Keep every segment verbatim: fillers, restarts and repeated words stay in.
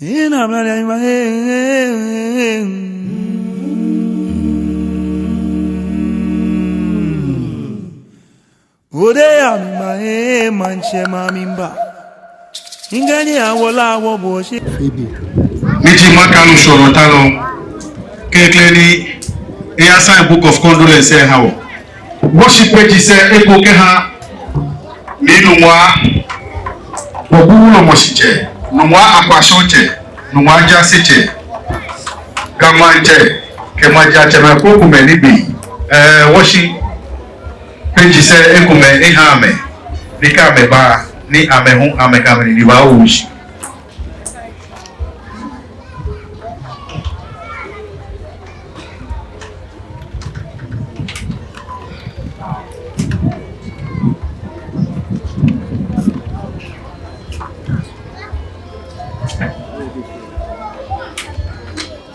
Ina mla ya ima, eh, eh, eh. Ode ya mima, eh, maŋtsɛ ma miba. Ŋkɛɛ ni awo lɛ awo bo shi. Fede. Miji Makalu shɔrɔ talɔ. Klɛŋklɛŋ ni eya sign book of condolence eha wɔ. Wɔshi page sɛɛ eko kɛha Nii Nuŋua Bɔbu Wulɔmɔ Shitsɛ, Nuŋua Akwashɔŋtsɛ, Nuŋua Jaasetsɛ, Ga Maŋtsɛ, kɛ maŋtsɛmɛi krokomɛi ni be, eh, wɔshi page sɛɛ ekomɛi eha amɛ, ni kɛ amɛba, ni amɛ hu amɛkɛ amɛnine baawo shi.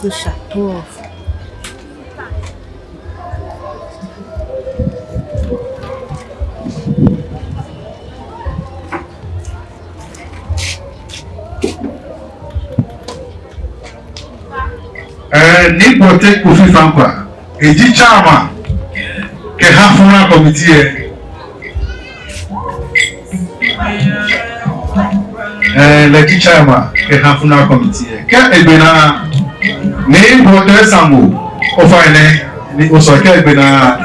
Le château. Eh, Nii Bɔte Kofi Frankwa, eji chairman kɛha funeral committee lɛ. Eh, lɛ ji chairman kɛha funeral committee lɛ. Kɛ egbe naa, Nii Bɔte Saŋgo, ofainɛ ni osɔle. Kɛ egbe naa,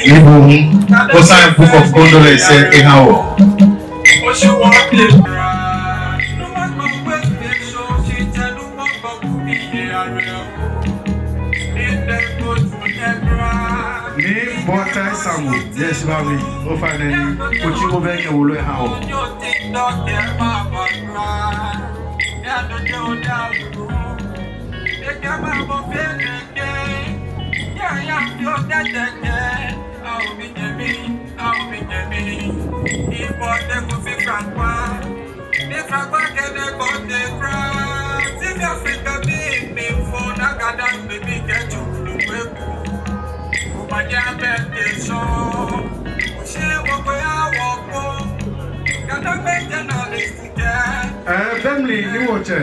ni bo hu o sign book of condolence eha wɔ. Nii Bɔte Saŋgo, yes, mami. Ofainɛ ni otsi obɛŋkɛ wolo eha wɔ. Eh, be mli ni wɔtsɛ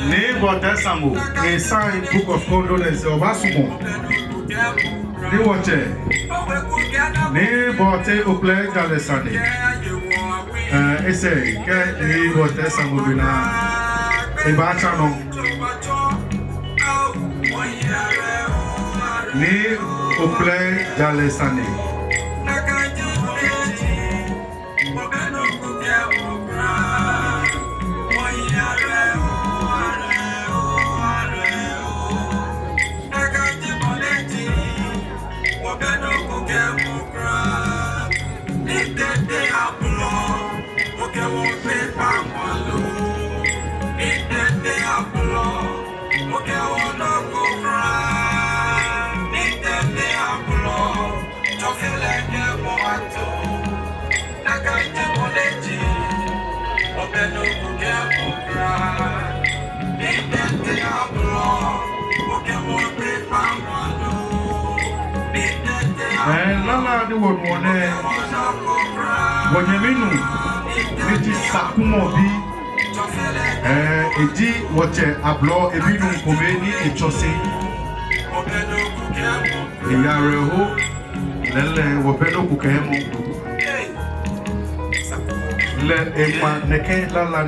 Nii Bɔte Saŋgo e sign book of condolence, obaasumɔ ni wɔtsɛ Nii Bɔte Okpɛlɛ Jalɛ Sane, eh, esa akɛ Nii Bɔte Saŋgo be naa ebaatsa nɔ. Nii Okpɛlɛ Jalɛ Sane. Eh, lala ni wɔnuɔ nɛɛ, wɔnyɛmi nuu, ni ji Sakumɔ bi. Eh, eji wɔtsɛ Ablɔ, ebinuu komɛi ni etsɔse. Eya rɛ ho, lɛɛlɛŋ wɔbɛ nɔ ko kɛmɔ. Lɛ eŋma nɛkɛ lala.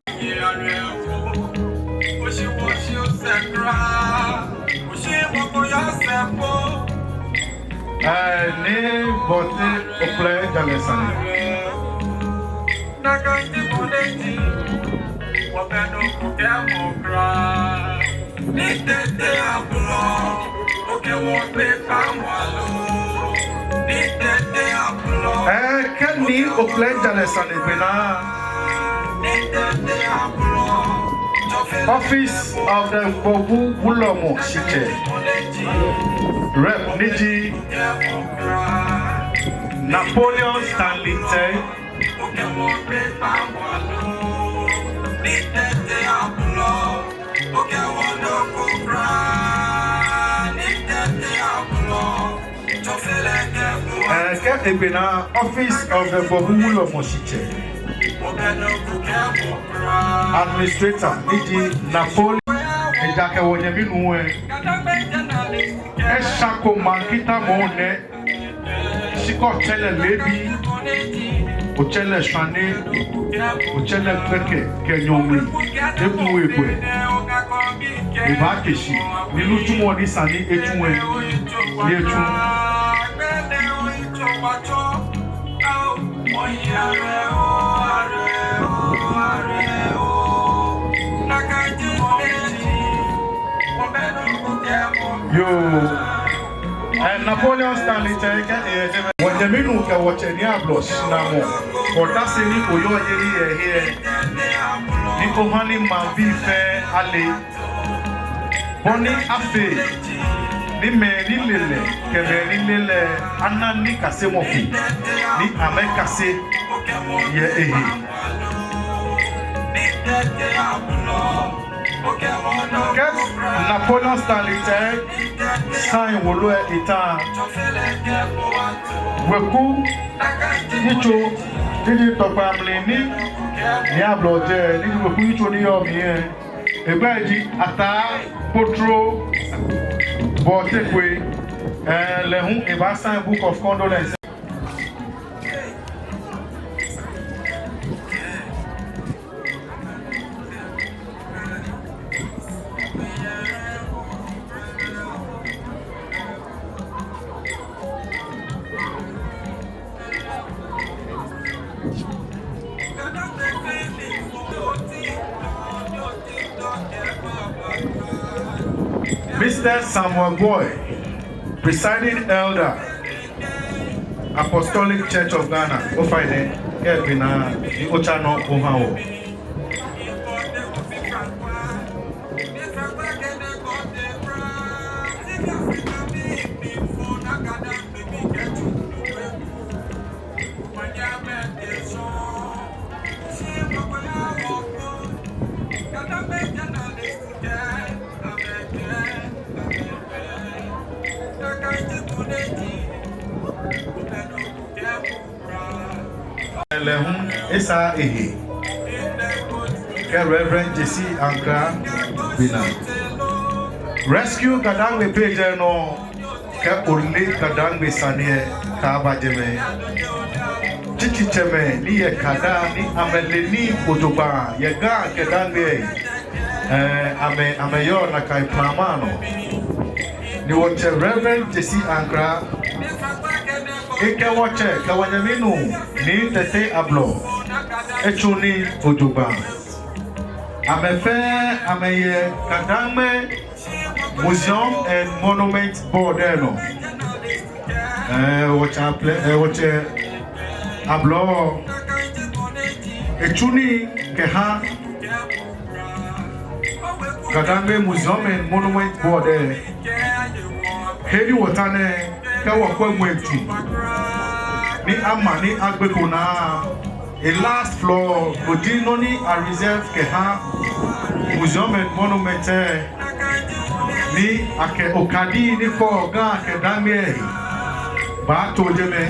Eh, Nii Bɔte Okpɛlɛ Jalɛ Sane. Eh, kɛ Nii Okpɛlɛ Jalɛ Sane egbe naa, Office of the Bɔbu Wulɔmɔ Shitsɛ, Rep ni ji Napoleon Stanley Tɛi. Eh, kɛ egbe naa, Office of the Bɔbu Wulɔmɔ Shitsɛ. Administrator, ni ji Napoleon, ejaakɛ wɔnyɛmi nuu lɛ, eshako maŋ kitamɔ nɛɛ. Shi kɛ otsɛ lɛ leebi, otsɛ lɛ shwane, otsɛ lɛ gbɛkɛ kɛ nyɔɔŋ mli, ebu egbɛ. Ebaake shi ni nitsumɔ ni sa ni etsu lɛ, ni etsu. Yoo. Eh, Napoleon Stanley tsɛ kɛ, eh, eh, wɔnyɛmi nuu kɛ wɔtsɛ Nii Ablɔ shinamɔ. Wɔda shi ni oyɔɔ yeli yɛ he. Ni oha ni maŋbii fɛɛ ale. Bɔ ni afee ni mɛi ni le lɛ kɛ mɛi ni le lɛ ana nikasemɔ ko ni amɛkase yɛ ehe. Kɛ Napoleon Stanley tsɛ sign wolo lɛ eta, weku yitso ni ji tɔkpa mli ni Nii Ablɔ jɛ, ni ji weku yitso ni yɔɔ mli lɛ, egbɛi ji Ataa Kpotro Bɔtekwei. Eh, lɛ hu eba sign book of condolence. Mister Samuel Boy, Presiding Elder, Apostolic Church of Ghana, ofainɛ, kɛ bina, ni otsa nɔ oha wɔ. Lɛ hu esaa ehe kɛ Reverend Jesse Ankrah bina. Rescue Gadangme page lɛ nɔ, kɛ ole Gadangme sane lɛ, kaaba jɛmɛ. Tsitsitsɛmɛi ni yɛ Kada ni amɛle nii jogbaŋŋ yɛ Ga kɛ Dangme lɛ, eh, amɛ, amɛyɔɔ nakai plama nɔ. Ni wɔtsɛ Reverend Jesse Ankrah, ekɛ wɔtsɛ, kɛ wɔnyɛmi nuu, Nii Tɛtɛ Ablɔ, etsu nii jogbaŋŋ. Amɛ fɛɛ amɛyɛ Gadangme Museum and Monument Board lɛ nɔ. Eh, wɔtsɛ Ablɔ, eh, wɔtsɛ Ablɔ, etsu nii kɛha Gadangme Museum and Monument Board lɛ. He ni wɔta nɛɛ, kɛ wɔkwɛ ŋwɛi tsu ni ama ni agbeko naa, e last floor, no ji nɔ ni a reserve kɛha Museum and Monument lɛ, ni akɛ okadii ni kɔɔ Ga kɛ Dangme lɛ baato jɛmɛ,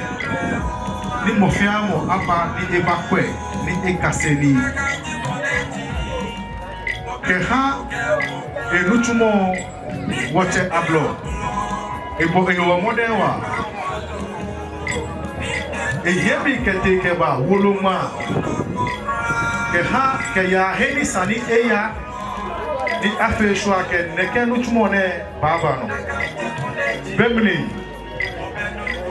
ni mɔ fɛɛ mɔ aba ni ebakwɛ ni ekase nii. Kɛha enitsumɔ, wɔtsɛ Ablɔ, ebɔ ehe mɔdɛŋ waa. Ehiɛ bi kɛtee kɛba wolo ŋmaa. Kɛha kɛya he ni sa ni eya, ni afee sure akɛ nɛkɛ nitsumɔ nɛɛ baaba nɔ. Be mli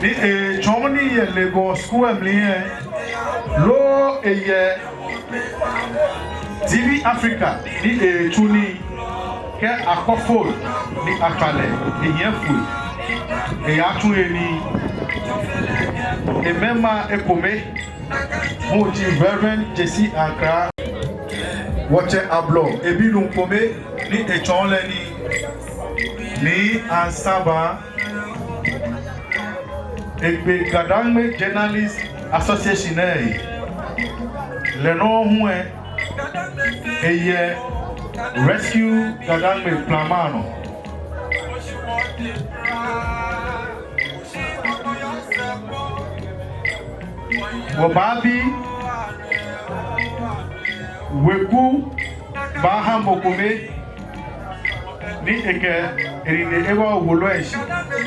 ni etsɔɔ nii yɛ Lagos school lɛ mli lɛ, loo eyɛ T V Africa ni etsu nii, kɛ akɔ phone ni akpa lɛ, ehiɛ foi, eyatsu enii. Emɛma ekome, mɔ ji Reverend Jesse Ankrah, wɔtsɛ Ablɔ ebinuu kome ni etsɔɔ lɛ nii, Nii Ansaba, egbe Gadangme Journalist Association lɛ, lɛ nɔŋŋ hu lɛ, eyɛ Rescue Gadangme plama nɔ. Wɔbaabi Weku baaha mɔ kome ni ekɛ enine aba wolo lɛ shishi,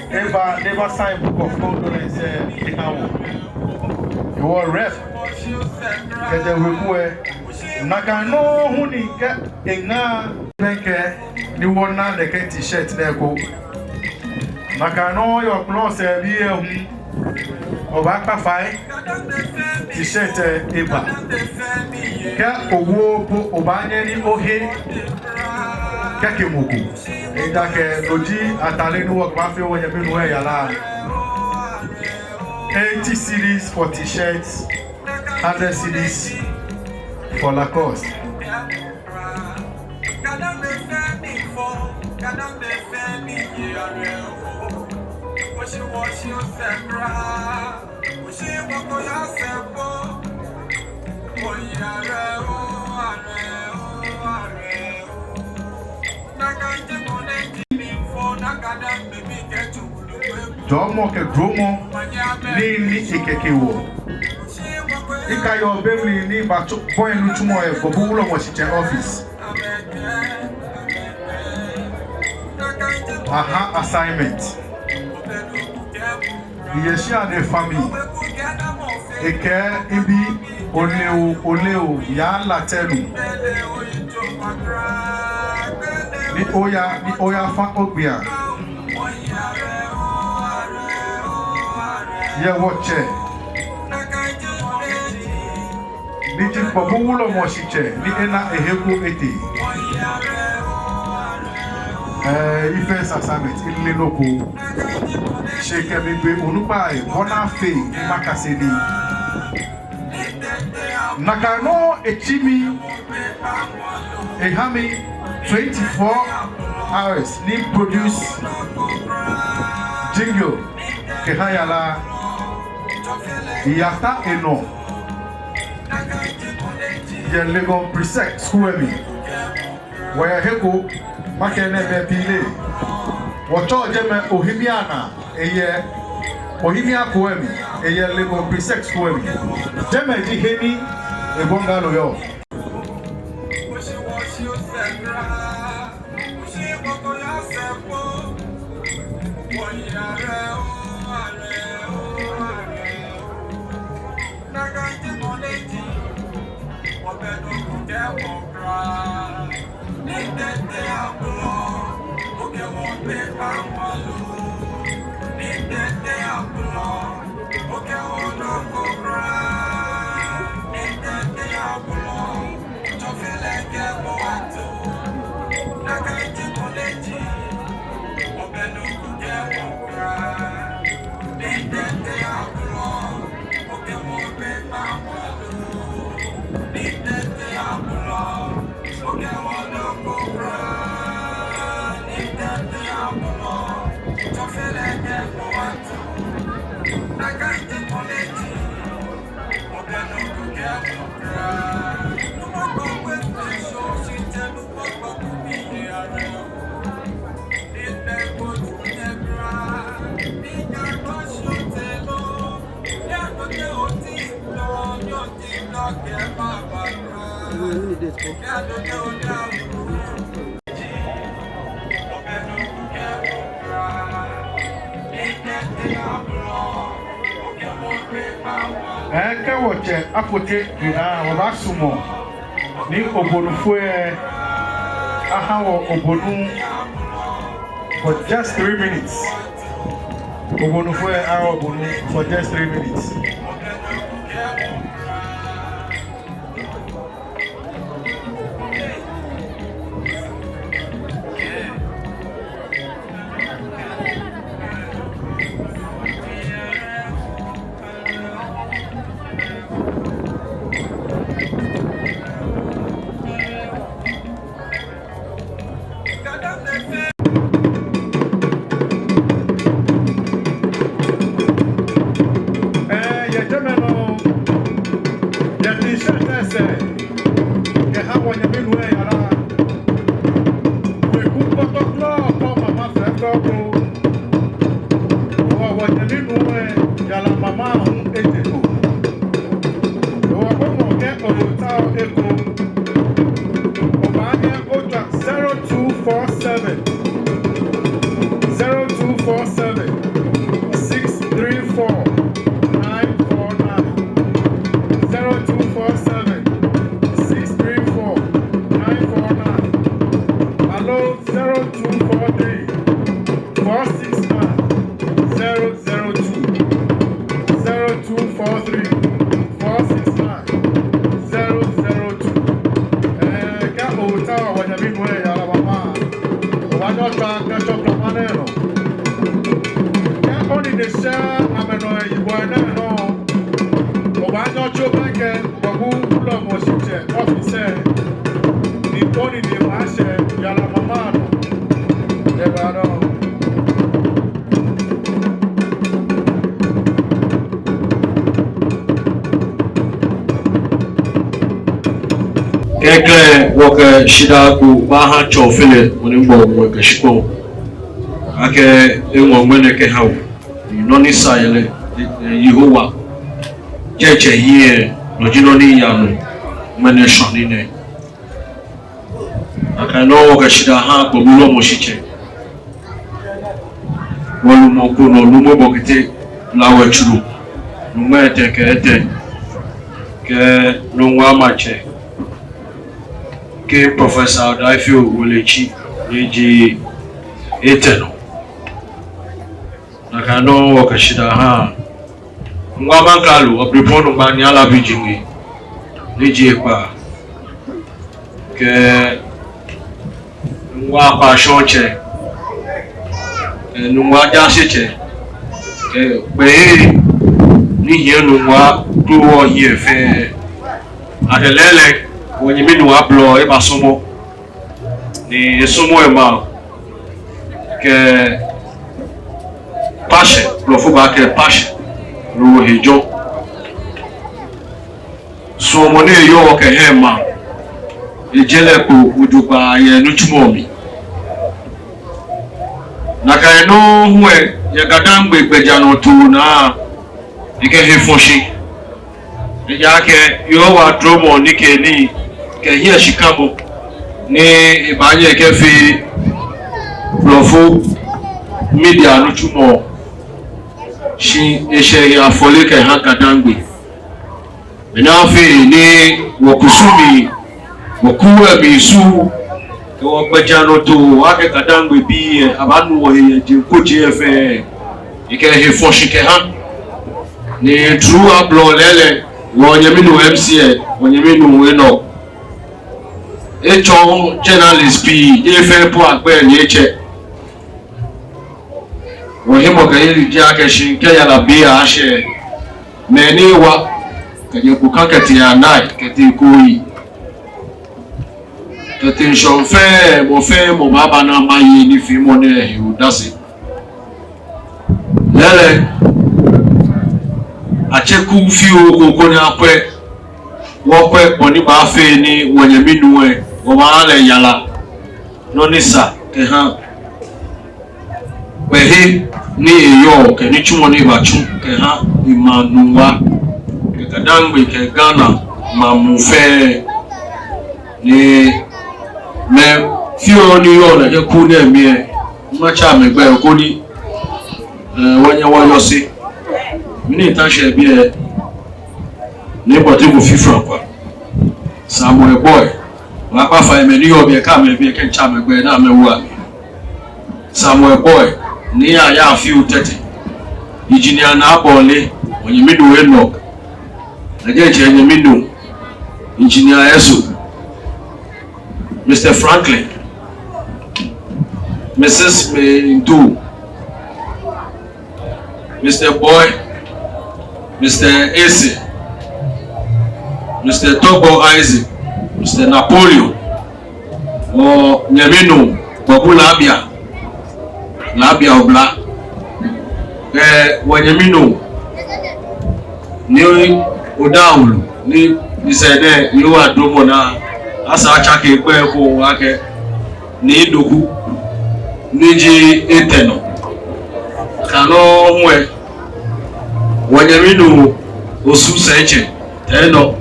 eba ni eba sign book of condolence lɛ eha wɔ. Wɔ ref kɛjɛ weku lɛ, nakai nɔŋŋ hu ni kɛ eŋa bɛŋkɛ ni wɔna nɛkɛ T-shirt nɛɛ eko. Nakai nɔŋŋ yɛ Kplɔnsɛbii lɛ hu, obaakpa fai, T-shirt lɛ eba. Kɛ owo po obaanyɛ ni ohe kɛke mɔ ko. Ejaakɛ no ji atade ni wɔkɛbaafee wɔnyɛminuu lɛ yara. Eighty cedis for T-shirt, hundred cedis for Lacoste. Jɔɔmɔ kɛ duromɔ ni, ni ekɛke wɔ. Ikayɔɔ be mli ni mibaatsɔ bɔ ni nitsumɔ lɛ, Gbɔbu Wulɔmɔ Shitsɛ office. Aha assignment. Iyɛ shia ni efa mi. Ekɛɛ mibi, ole oo, ole oo, yaa latɛ nu. Ni oya, ni oyafa ogbia. Yɛ wɔtsɛ ni ji Gbɔbu Wulɔmɔ Shitsɛ ni ena ehe eko etee. Ɛɛ, efee sasamɛt, ele nɔ ko. Shi kɛ migbe onukpai, bɔ ni afee ni makase nii. Nakai nɔŋŋ etsi mi, eha mi twenty-four hours ni produce jingle kɛha yara. Eyata enɔ yɛ Legon Presec School lɛ mli. Wɔyɛ he ko, makɛɛ nɛɛ bɛ pii lɛ. Wɔtsɛɔ jɛmɛ Ohimia Naa, eyɛ Ohimia Koo lɛ mli, eyɛ Legon Presec School lɛ mli. Jɛmɛ ji he ni ebungalow yɔɔ. Ɛɛ, kɛ wɔtsɛ Apote gbe naa, wɔbaasumɔ ni obonufoi lɛ aha wɔ obonu for just three minutes. Obonufoi lɛ aha wɔ obonu for just three minutes. Wɔnyɛmi nuu lɛ yara mama. Obaanyɛ otswa kɛtsɔ blema nɛɛ nɔ. Kɛ onine shɛ amɛnɔ yibɔ nɛɛ nɔ, obaanyɛ otsi obɛŋkɛ Kpɔkuu Wulɔmɔ Shitsɛ office lɛ, ni onine baashɛ yara mama nɔ. Ebaa nɔ. Kɛkɛ wɔkɛ shidaa kuu baaha Tsɔfelɛ, mɔ ni bɔ wɔ kɛ shikpɔŋ. Akɛ eŋɔ ŋmɛnɛ kɛha wɔ. Nɔ ni sa yɛ lɛ, Yehowa, tsɛtsɛ hiɛ, no ji nɔ ni yaa nɔ ŋmɛnɛ shwane nɛɛ. Nakai nɔŋŋ wɔkɛ shidaa ha Kpɔkuu Wulɔmɔ Shitsɛ. Wɔlumɔ ko nɔ, lumɔ bɔkiti, Lawɛ Tsuru, lumɔ etɛ kɛ etɛ, kɛ Nuŋua Maŋtsɛ, kɛ Professor Odaifio Welentsi, ni ji etɛ nɔ. Nakai nɔŋŋ wɔkɛ shidaa ha Nuŋua Maŋkralo, Oblempɔŋ Nuŋua Nii Alabi Jigbe, ni ji ekpaa, kɛ Nuŋua Kwashɔŋtsɛ, kɛ Nuŋua Jaasetsɛ, kɛ kpɛhii ni hiɛ Nuŋua Krowɔ hiɛ fɛɛ. Akɛ lɛɛlɛŋ, wɔnyɛmi nuu Ablɔ eba sɔmɔ. Ni esɔmɔ ema kɛ passion, Blɔfo baakɛɛ passion, no hejɔɔ. Suɔmɔ ni eyɔɔ kɛha maŋ, ejɛ lɛ kpo jogbaŋŋ yɛ nitsumɔ mli. Nakai nɔŋŋ hu lɛ, yɛ GaDangme gbɛjianɔtoo naa, ekɛ he fɔ shi. Ejaakɛ Yehowa duromɔ ni kɛ nii kɛ hiɛshikamɔ ni ebaanyɛ ekɛfee Blɔfo media nitsumɔ, shi eshɛ he afɔle kɛha GaDangme. Bɔ ni afee ni wɔkusum, wɔkuu lɛ mli su, kɛ wɔgbɛjianɔtoo, akɛ GaDangme bii lɛ, abaanu wɔhe yɛ jeŋ kojee lɛ fɛɛ, ekɛ he fɔ shi kɛha. Ni through Ablɔ lɛɛlɛŋ, wɔnyɛmi nuu M C lɛ, wɔnyɛmi nuu Enoch, etsɔɔ journalist pii, efee po agbɛnɛ etsɛ. Wɔhemɔkɛyeli ji akɛ shi kɛ yara be lɛ ashɛ, mɛi ni wa kɛjɛ Boka kɛtee Anai kɛtee Koyi kɛtee ŋshɔŋ fɛɛ, mɔ fɛɛ mɔ baaba ni aba ye nifeemɔ nɛɛ he odase. Lɛɛlɛŋ, atsɛ kuu fioo ko koni akwɛ, wɔkwɛ bɔ ni baafee ni wɔnyɛmi nuu lɛ, wɔbaaha lɛ yara, nɔ ni sa kɛha kpɛhii ni eyɔɔ kɛ nitsumɔ ni ebaatsu kɛha emaŋ Nuŋua, kɛ GaDangme kɛ Ghana maŋ muu fɛɛ. Ni mɛi fioo ni yɔɔ nɛkɛ kuu nɛɛ mli lɛ, matsɛ amɛgbɛi koni, eh, wɔnyɛ wɔyɔse. Mɛni ta shɛ biɛ, ni bɔti ko fifra kwa. Samuel Boy. Wɔkpa fai mɛi ni yɔɔ biɛ kɛ amɛbi kɛ ntsɛ amɛgbɛi ni amɛwo amɛ. Samuel Boy, Nii Ayafio Tetteh. Engineer Naa Bɔnle, wɔnyɛmi nuu Enoch. Nakai tsɛ nyɛmi nuu, Engineer Esu. Mister Franklin. Missus Mintu. Mister Boy, Mister Ese, Mister Togbo Isaac, Mister Napoleon, wɔnyɛmi nuu, Kpɔkuu Labia, Labia Obla, eh, wɔnyɛmi nuu, Nii Odaulu, ni, ni sɛɛ nɛɛ, Yehowa duromɔ naa, esa atsake ekpɛɛ ko waa kɛ, Nii Doku, ni ji etɛ nɔ. Nakai nɔŋŋ hu lɛ, wɔnyɛmi nuu Osu Sɛitsɛ, tɛ nɔ,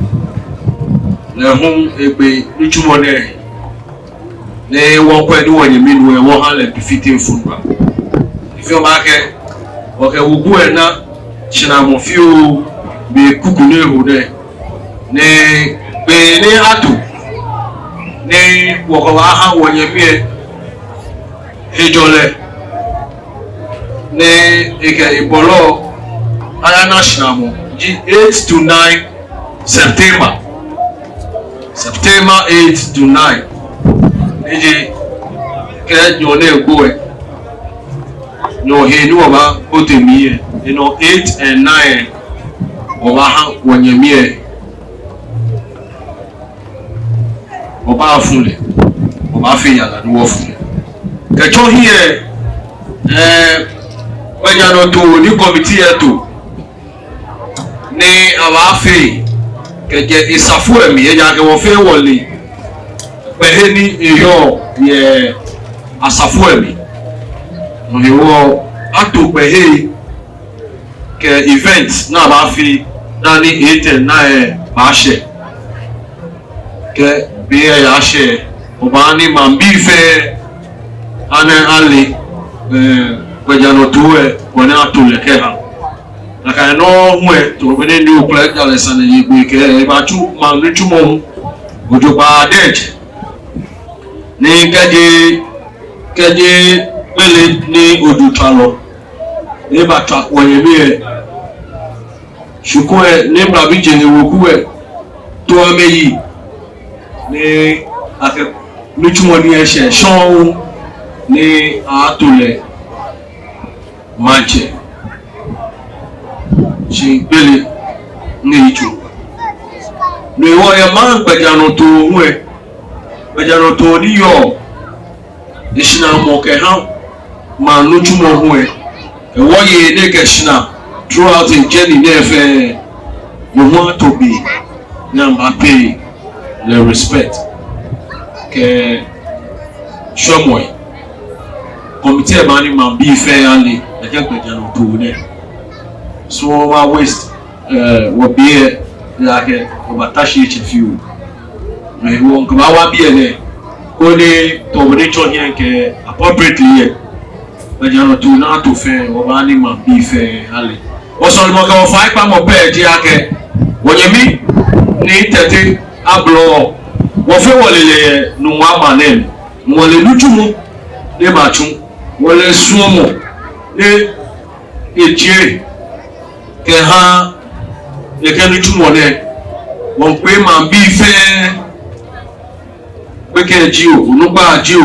lɛ hu egbe nitsumɔ nɛɛ, ni wɔkwɛ ni wɔnyɛmi nuu lɛ wɔha lɛ befitting funeral. Efeɔ mi akɛ, wɔkɛ wuku lɛ na shramɔ fioo, be kuku ni eho nɛɛ. Ni be ni ato ni wɔkɛbaaha wɔnyɛmi lɛ hejɔlɛ ni ekɛ ebɔlɔ aya na shramɔ ji eight to nine September. September eight to nine. Eji kɛ nyɔɔŋ nɛɛ gbo lɛ, nyɔɔŋ hee ni wɔbaabote mli lɛ, enɔ eight and nine lɛ, wɔbaaha wɔnyɛmi lɛ, wɔbaafu lɛ, wɔbaafee yara ni wɔfu lɛ. Kɛtsɔ hiɛ lɛ, gbɛjianɔtoo ni committee lɛ to ni abaafee kɛjɛ asafo lɛ mli, ejaakɛ wɔ fɛɛ wɔle gbɛhe ni eyɔɔ yɛ asafo lɛ mli. No hewɔ ato gbɛhe kɛ event ni abaafee dani eight and nine lɛ baashɛ. Kɛ be lɛ yashɛ, wɔbaaha ni maŋbii fɛɛ ana ale, eh, gbɛjianɔtoo lɛ, bɔ ni ato lɛ kɛha. Nakai nɔŋŋ hu lɛ, tamɔ bɔ ni Nii Okulɛ Jalɛ Sane Yegbe kɛɛ, ebaatsu maŋ nitsumɔ hu jogbaŋŋ diɛŋtsɛ. Ni kɛji, kɛji Gbele ni ojutswalɔ ni ebatswa wɔnyɛmi lɛ, shikome lɛ ni maŋbii lɛ weku lɛ to amɛyi ni akɛ nitsumɔ ni eshɛ shɔŋŋ ni ato lɛ maŋtsɛ, shi Gbele ni eyitso. No hewɔ yɛ maŋ gbɛjianɔtoo hu lɛ, gbɛjianɔtoo ni yɔɔ eshinamɔ kɛha maŋ nitsumɔ hu lɛ, ewɔ ye ni ekɛ shina throughout the journey nɛɛ fɛɛ, no hu ato be ni abaa-pay lɛ respect kɛ shwɛmɔ lɛ. Committee lɛ baaha ni maŋbii fɛɛ ale nɛkɛ gbɛjianɔtoo nɛɛ. So wɔbaa-waste, eh, wɔbe lɛ, ejaakɛ wɔbaata shi etsɛ fioo. No hewɔ mikɛbaawa biɛ nɛɛ koni tamɔ bɔ ni etsɔ hiɛ kɛ appropriately lɛ, gbɛjianɔtoo ni ato fɛɛ, wɔbaaha ni maŋbii fɛɛ ale. Wɔsɔlemɔ kɛ wɔfaikpamɔ pɛ ji akɛ wɔnyɛmi Nii Tetteh Ablor, wɔ fɛɛ wɔle lɛ yɛ Nungua maŋ nɛɛ mli. Wɔle nitsumɔ ni ebaatsu, wɔle suɔmɔ ni ejie kɛha nɛkɛ nitsumɔ nɛɛ. Wɔmiikpee maŋbii fɛɛ, gbekɛ jio, onukpa jio,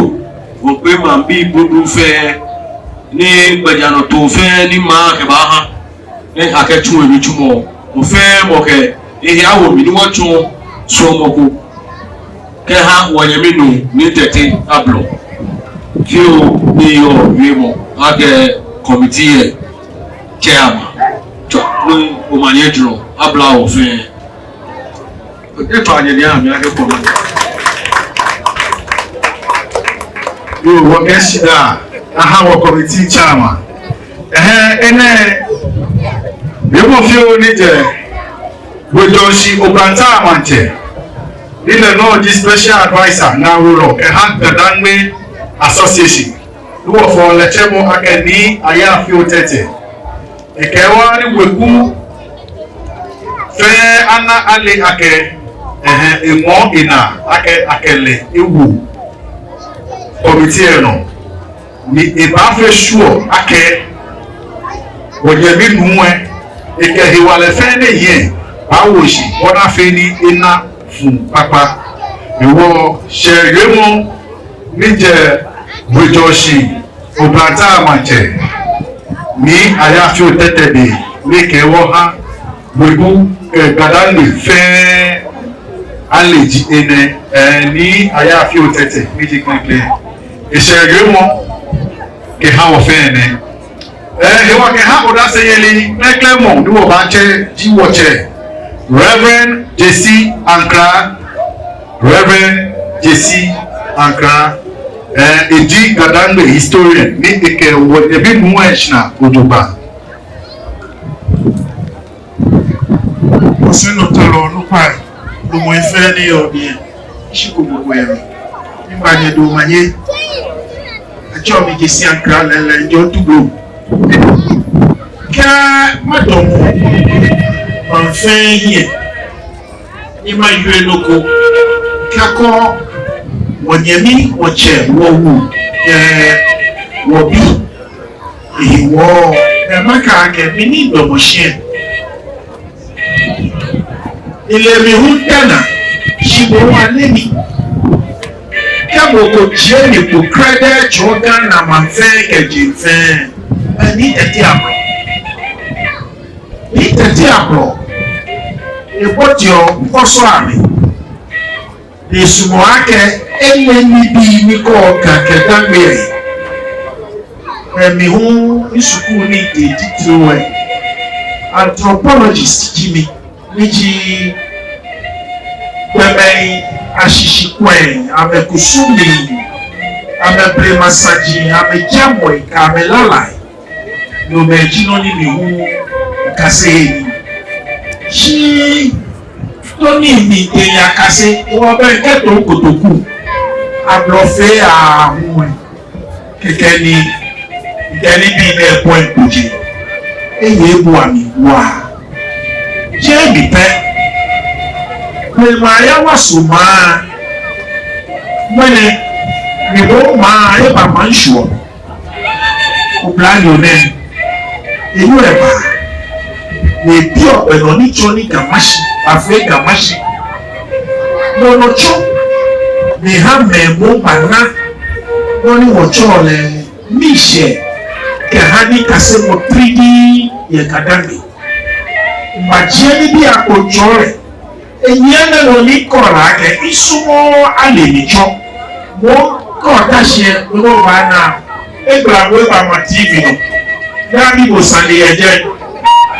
wɔmiikpee maŋbii bubu fɛɛ, ni gbɛjianɔtoo fɛɛ ni maŋ kɛbaaha ni akɛtsu enitsumɔ, mɔ fɛɛ mɔ kɛ ehe awo mli ni wɔtsu suɔmɔ ko kɛha wɔnyɛmi nuu Nii Tetteh Ablor. Fioo ni yɔɔ wiemɔ akɛ committee lɛ chairman, tswa ni omanye jurɔ abla wɔ fɛɛ. Etswa nyɛ ni amɛ akɛ kɔmi. Yoo, wɔkɛ shidaa aha wɔ committee chairman. Ɛhɛɛ, enɛ, yemɔ fioo ni jɛ Wejɔɔshi Oblahii Maŋtsɛ, ni lɛ nɔŋŋ ji special adviser, ŋaawolɔ kɛha GaDangme Association, ni wɔfɔɔ lɛ tsɛmɔ akɛ Nii Ayaafio Tetteh. Ekɛɛ wɔha ni weku fɛɛ ana ale akɛ, ɛhɛɛ, eŋɔɔ enaa akɛ akɛ lɛ ewo committee lɛ nɔ, ni ebaafee sure akɛ wɔnyɛmi nuu lɛ, ekɛ hewalɛ fɛɛ ni eyɛ, baawo shi, bɔ ni afee ni ena fuu kpakpa. Hewɔ shɛɛ wiemɔ ni jɛ Wejɔɔshi Oblahii Maŋtsɛ, Nii Ayaafio Tetteh dɛŋ, ni ekɛɛ wɔha weku kɛ GaDangme fɛɛ ale ji enɛ, ɛɛ, Nii Ayaafio Tetteh, ni ji klɛŋklɛŋ. Eshɛɛ wiemɔ kɛha wɔ fɛɛ nɛ. Ɛɛ, hewɔ kɛha odaseyeli klɛŋklɛŋ mɔ ni wɔbaatsɛ ji wɔtsɛ, Reverend J C Ankrah, Reverend J C Ankrah, ɛɛ, eji GaDangme historian, ni ekɛ wɔnyɛmi nuu lɛ shina jogbaŋŋ. Wɔsɛɛ nɔtalɔ onukpai, lumɛi fɛɛ ni yɔɔ biɛ, shi ko gbogbo yɛ mli. Miiŋa nyɛ dɔmɔ nyɛ. Atsɛɔ mi J C Ankrah lɛɛlɛŋ, mijɛ Otublohum. Kɛ madamɔ maŋ fɛɛ hiɛ ni mawie nɔ ko, kɛ akɔ wɔnyɛmi, wɔtsɛ, wɔwu, ɛɛ, wɔbi, ehe wɔ, ɛɛ, makɛɛ akɛ mi ni midamɔ shi lɛ, ele mi hu dani, shi bo hu ole mi. Kɛ Mɔ ko jie mi kpo krɛdɛɛ tsɔɔ Ghana maŋ fɛɛ kɛ jeŋ fɛɛ. Ɛɛ, Nii Tɛtɛ Ablɔ. Nii Tɛtɛ Ablɔ. Eboteɔ ŋkɔsɔ amli. Ni esumɔɔ akɛ ele nibii ni kɔɔ Ga kɛ Dangme ayi. Ɛɛ, mi hu miskul nitee titri lɛ, anthropologist ji mi. Miji gbɔmɛi ashishikwɛi, amɛkusumii, amɛblema saji, amɛjamɔi kɛ amɛlalai. Nomɛi ji nɔ ni mi hu mikase he nii. Shi tɔ ni mitee yakase, ewɔ bɛ kɛ too kotoku. Ablɔ fɛɛ aahu lɛ. Kɛkɛ ni, kɛkɛ ni bii nɛɛ point kpo jɛ. Eye ebua mi waa. Jeee mi pɛ. Blema yawaso maŋ. Ŋmɛnɛ, mi bo maŋ, eba maŋ shuɔ. Oblanyo nɛɛ. Enyɔ eba. Ni ebiɔ gbɛ nɔ ni tsɔɔ ni Ga Mashi, afee Ga Mashi. Nɔ nɔ tsɔ. Ni ha mɛi mɔ bana. Nɔ ni wɔtsɛɔ lɛ. Miishɛɛ kɛha nikasemɔ titri yɛ Ga Dangme. Majie nibii akpo tsɔɔ lɛ. Enyiɛ nɛɛ nɔ ni kɔɔ lɛ akɛ misumɔɔɔ ale mi tsɔ. Mɔ ko ta shi lɛ, mɔ ko baana. Egbla bo eba ma T V nɔ. Ni abi bo sane yɛ jɛi.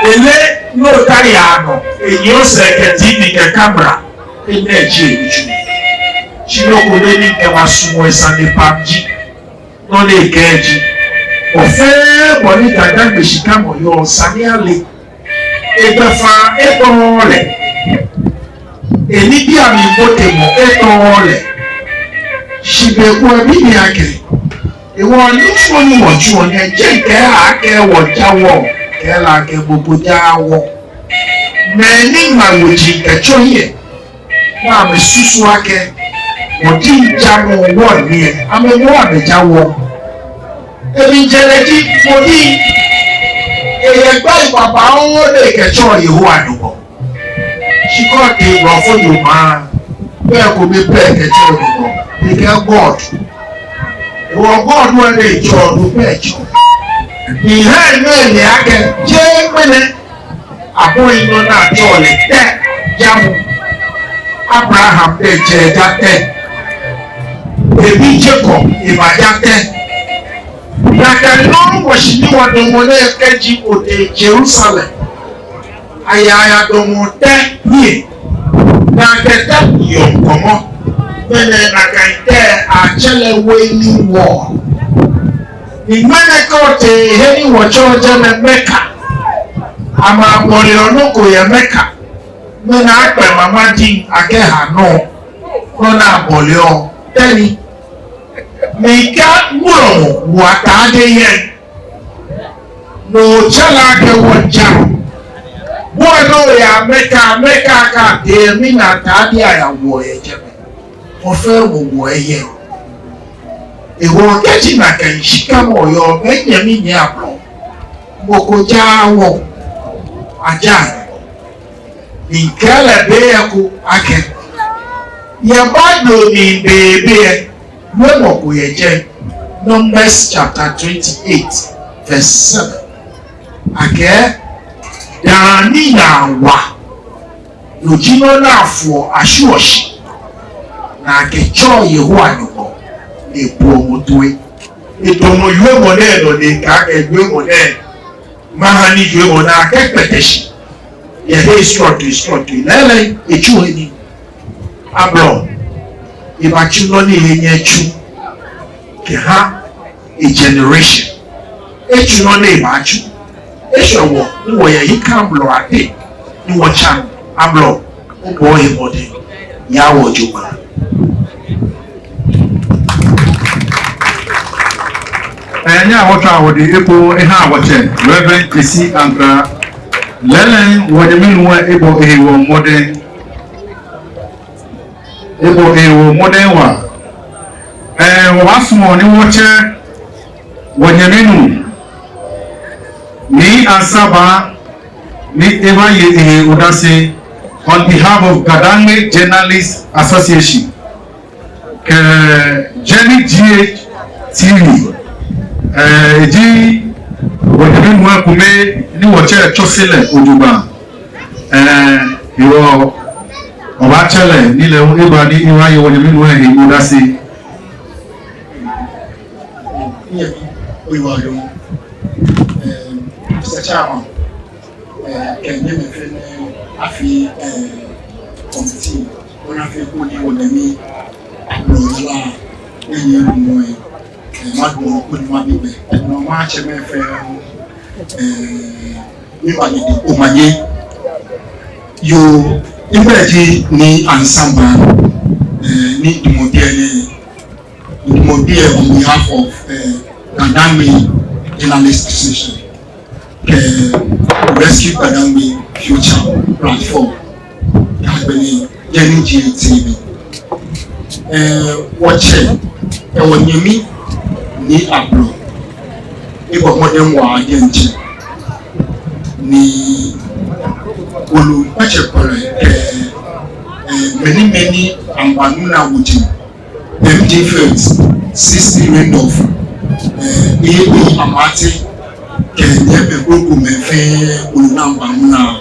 Ele nɔ ni ota yaa nɔ. Enyiɛ sɛɛ kɛ T V kɛ camera. Enɛ ji enitsumɔ. Shi nɔ ko ni mikɛbaasumɔ esane pam ji. Nɔ ni ekɛɛ ji, ofɛɛ bɔ ni Ga Dangme shikamɔ yɔɔ, sane ale. Egbɛfaa etɔɔɔ lɛ. Enibii amli botemɔ etɔɔɔ lɛ. Shi be ko ebi mi akɛ, ewɔ nitsumɔ ni wɔtsuɔ nɛɛ, jeee kɛ akɛ wɔja wɔ, kɛ lɛ akɛ bo ko ja wɔ. Mɛi ni ŋma woji kɛtsɔ hiɛ. Ni amɛsusu akɛ, mɔ ni jamɔ wɔ nɛɛ, amɛ moŋ amɛja wɔ. Emli jɛlɛ ji, mɔ ni, eyɛ gbɛi babaoo ni ekɛtsɛɔ Yehowa Nyɔŋmɔ. Shi kɛ otee blɔfo nyɔŋma, be ko mli pɛ ekɛtsɛɔ Nyɔŋmɔ, ekɛɛ God. Ewɔ God wɔ ni etsɛɔ, no pɛ etsɛɔ. Ni hɛɛ nɛɛ ni akɛ, jeee ŋmɛnɛ. Abɔi nɔ ni atsɛɔ lɛ Tɛ, jamɔ. Abraham diɛŋtsɛ eja Tɛ. Ebi Jakob, ebaja Tɛ. Nakai nɔŋŋ wɔshi ni wɔdamɔ nɛɛ kɛji otee Jerusalem. Aya, ayadamɔ Tɛ hiɛ. Nakai Tɛ yɔɔ ŋkɔmɔ. Mɛni nakai Tɛ atsɛɔ lɛ Wailing Wall. Ni ŋmɛnɛ kɛ otee he ni wɔtsɛɔ jɛmɛ Mecca. Amɛbɔleɔ nɔ ko yɛ Mecca. Mɛni akpɛ mama diŋ akɛha nɔ. Nɔ ni abɔleɔ Tɛ ni. Mikɛɛ ŋmlɔ mɔ, wɔ atade yɛ. No tsɛ lɛ akɛ wɔja. Bo ni oya Mecca, Mecca kɛ otee, mina atade ayawɔ yɛ jɛmɛ. Ofɛɛ wɔwɔ eyɛ. Ewɔ kɛji nakai shikamɔ yɔɔ, mɛi nyɛmi nyɛ ablɔ. Mɔ ko ja wɔ. Aja. Ni mikɛɛ lɛ be ko akɛ, yɛ Bible mli be be lɛ, wiemɔ ko yɛ jɛi, Numbers chapter twenty-eight, verse seven. Akɛɛ, daa ni naa wa, no ji nɔ ni afoɔ ashwieɔ shi, ni akɛtsɛɔ Yehowa Nyɔŋmɔ, ni ebuɔ mɔ toi. Edamɔ wiemɔ nɛɛ nɔ ni ekɛɛ akɛ wiemɔ nɛɛ, maha ni wiemɔ nɛɛ akɛkpɛtɛ shi. Yɛ he srɔtoi srɔtoi lɛɛlɛŋ etsu he nii. Ablɔ, ebaatsu nɔ ni ehe nyɛ etsu kɛha egeneration. Etsu nɔ ni ebaatsu. Eshwɛ wɔ ni wɔyɛ hiɛkãa ablɔ ade ni wɔtsa nɔ. Ablɔ, obɔ ohe mɔdɛŋ, yaa wɔ jogbaŋŋ. Ɛɛ, nyɛhaa wɔtswaa wɔdɛŋ ekpo ehaa wɔtsɛ, Reverend Kwesi Ankrah. Lɛɛlɛŋ, wɔnyɛmi nuu lɛ ebɔ ehe mɔdɛŋ. Ebɔ ehe mɔdɛŋ waa. Ɛɛ, wɔbaasumɔ ni wɔtsɛ wɔnyɛmi nuu, Nii Ansah Baa, ni ebaye ehe odase on behalf of Ga Dangme Journalists Association. Kɛ Journey G H T V, eh, eji wɔnyɛmi nuu lɛ ekome ni wɔtsɛ tsɔse lɛ jogbaŋŋ. Eh, hewɔ wɔbaatsɛ lɛ ni lɛ hu eba ni ebaye wɔnyɛmi nuu lɛ he odase. Nyɛmi, oyiwaladɔŋŋ. Eh, Mister Chairman, eh, kɛ nyɛmimɛi fɛɛ ni afee, eh, committee, wɔnaa fɛɛ koni wɔnyɛmi Ablɔ yara ni yɔɔ mli lɛ, eh, madamɔ koni mabi gbɛ. Eh, no matsɛ mɛi fɛɛ, eh, ni ba ni di omanye. Yoo, migbɛi ji Nii Ansah Baa, eh, ni damɔ biɛ nɛɛ, damɔ biɛ on behalf of, eh, GaDangme Journalist Association kɛ Rescue GaDangme Future Platform, kɛ agbɛnɛ Journey G H T V. Eh, wɔtsɛ, eh, wɔnyɛmi Nii Ablɔ, ebɔ mɔdɛŋ waa diɛŋtsɛ ni olu kpatsɛ kɔlɛ, eh, eh, mɛni mɛni amɛbaanu naa woji, M G Fields, sixty Randolph, eh, A A Amartey, kɛ nyɛmimɛi krokomɛi fɛɛ, olu naa amɛbaanu naa.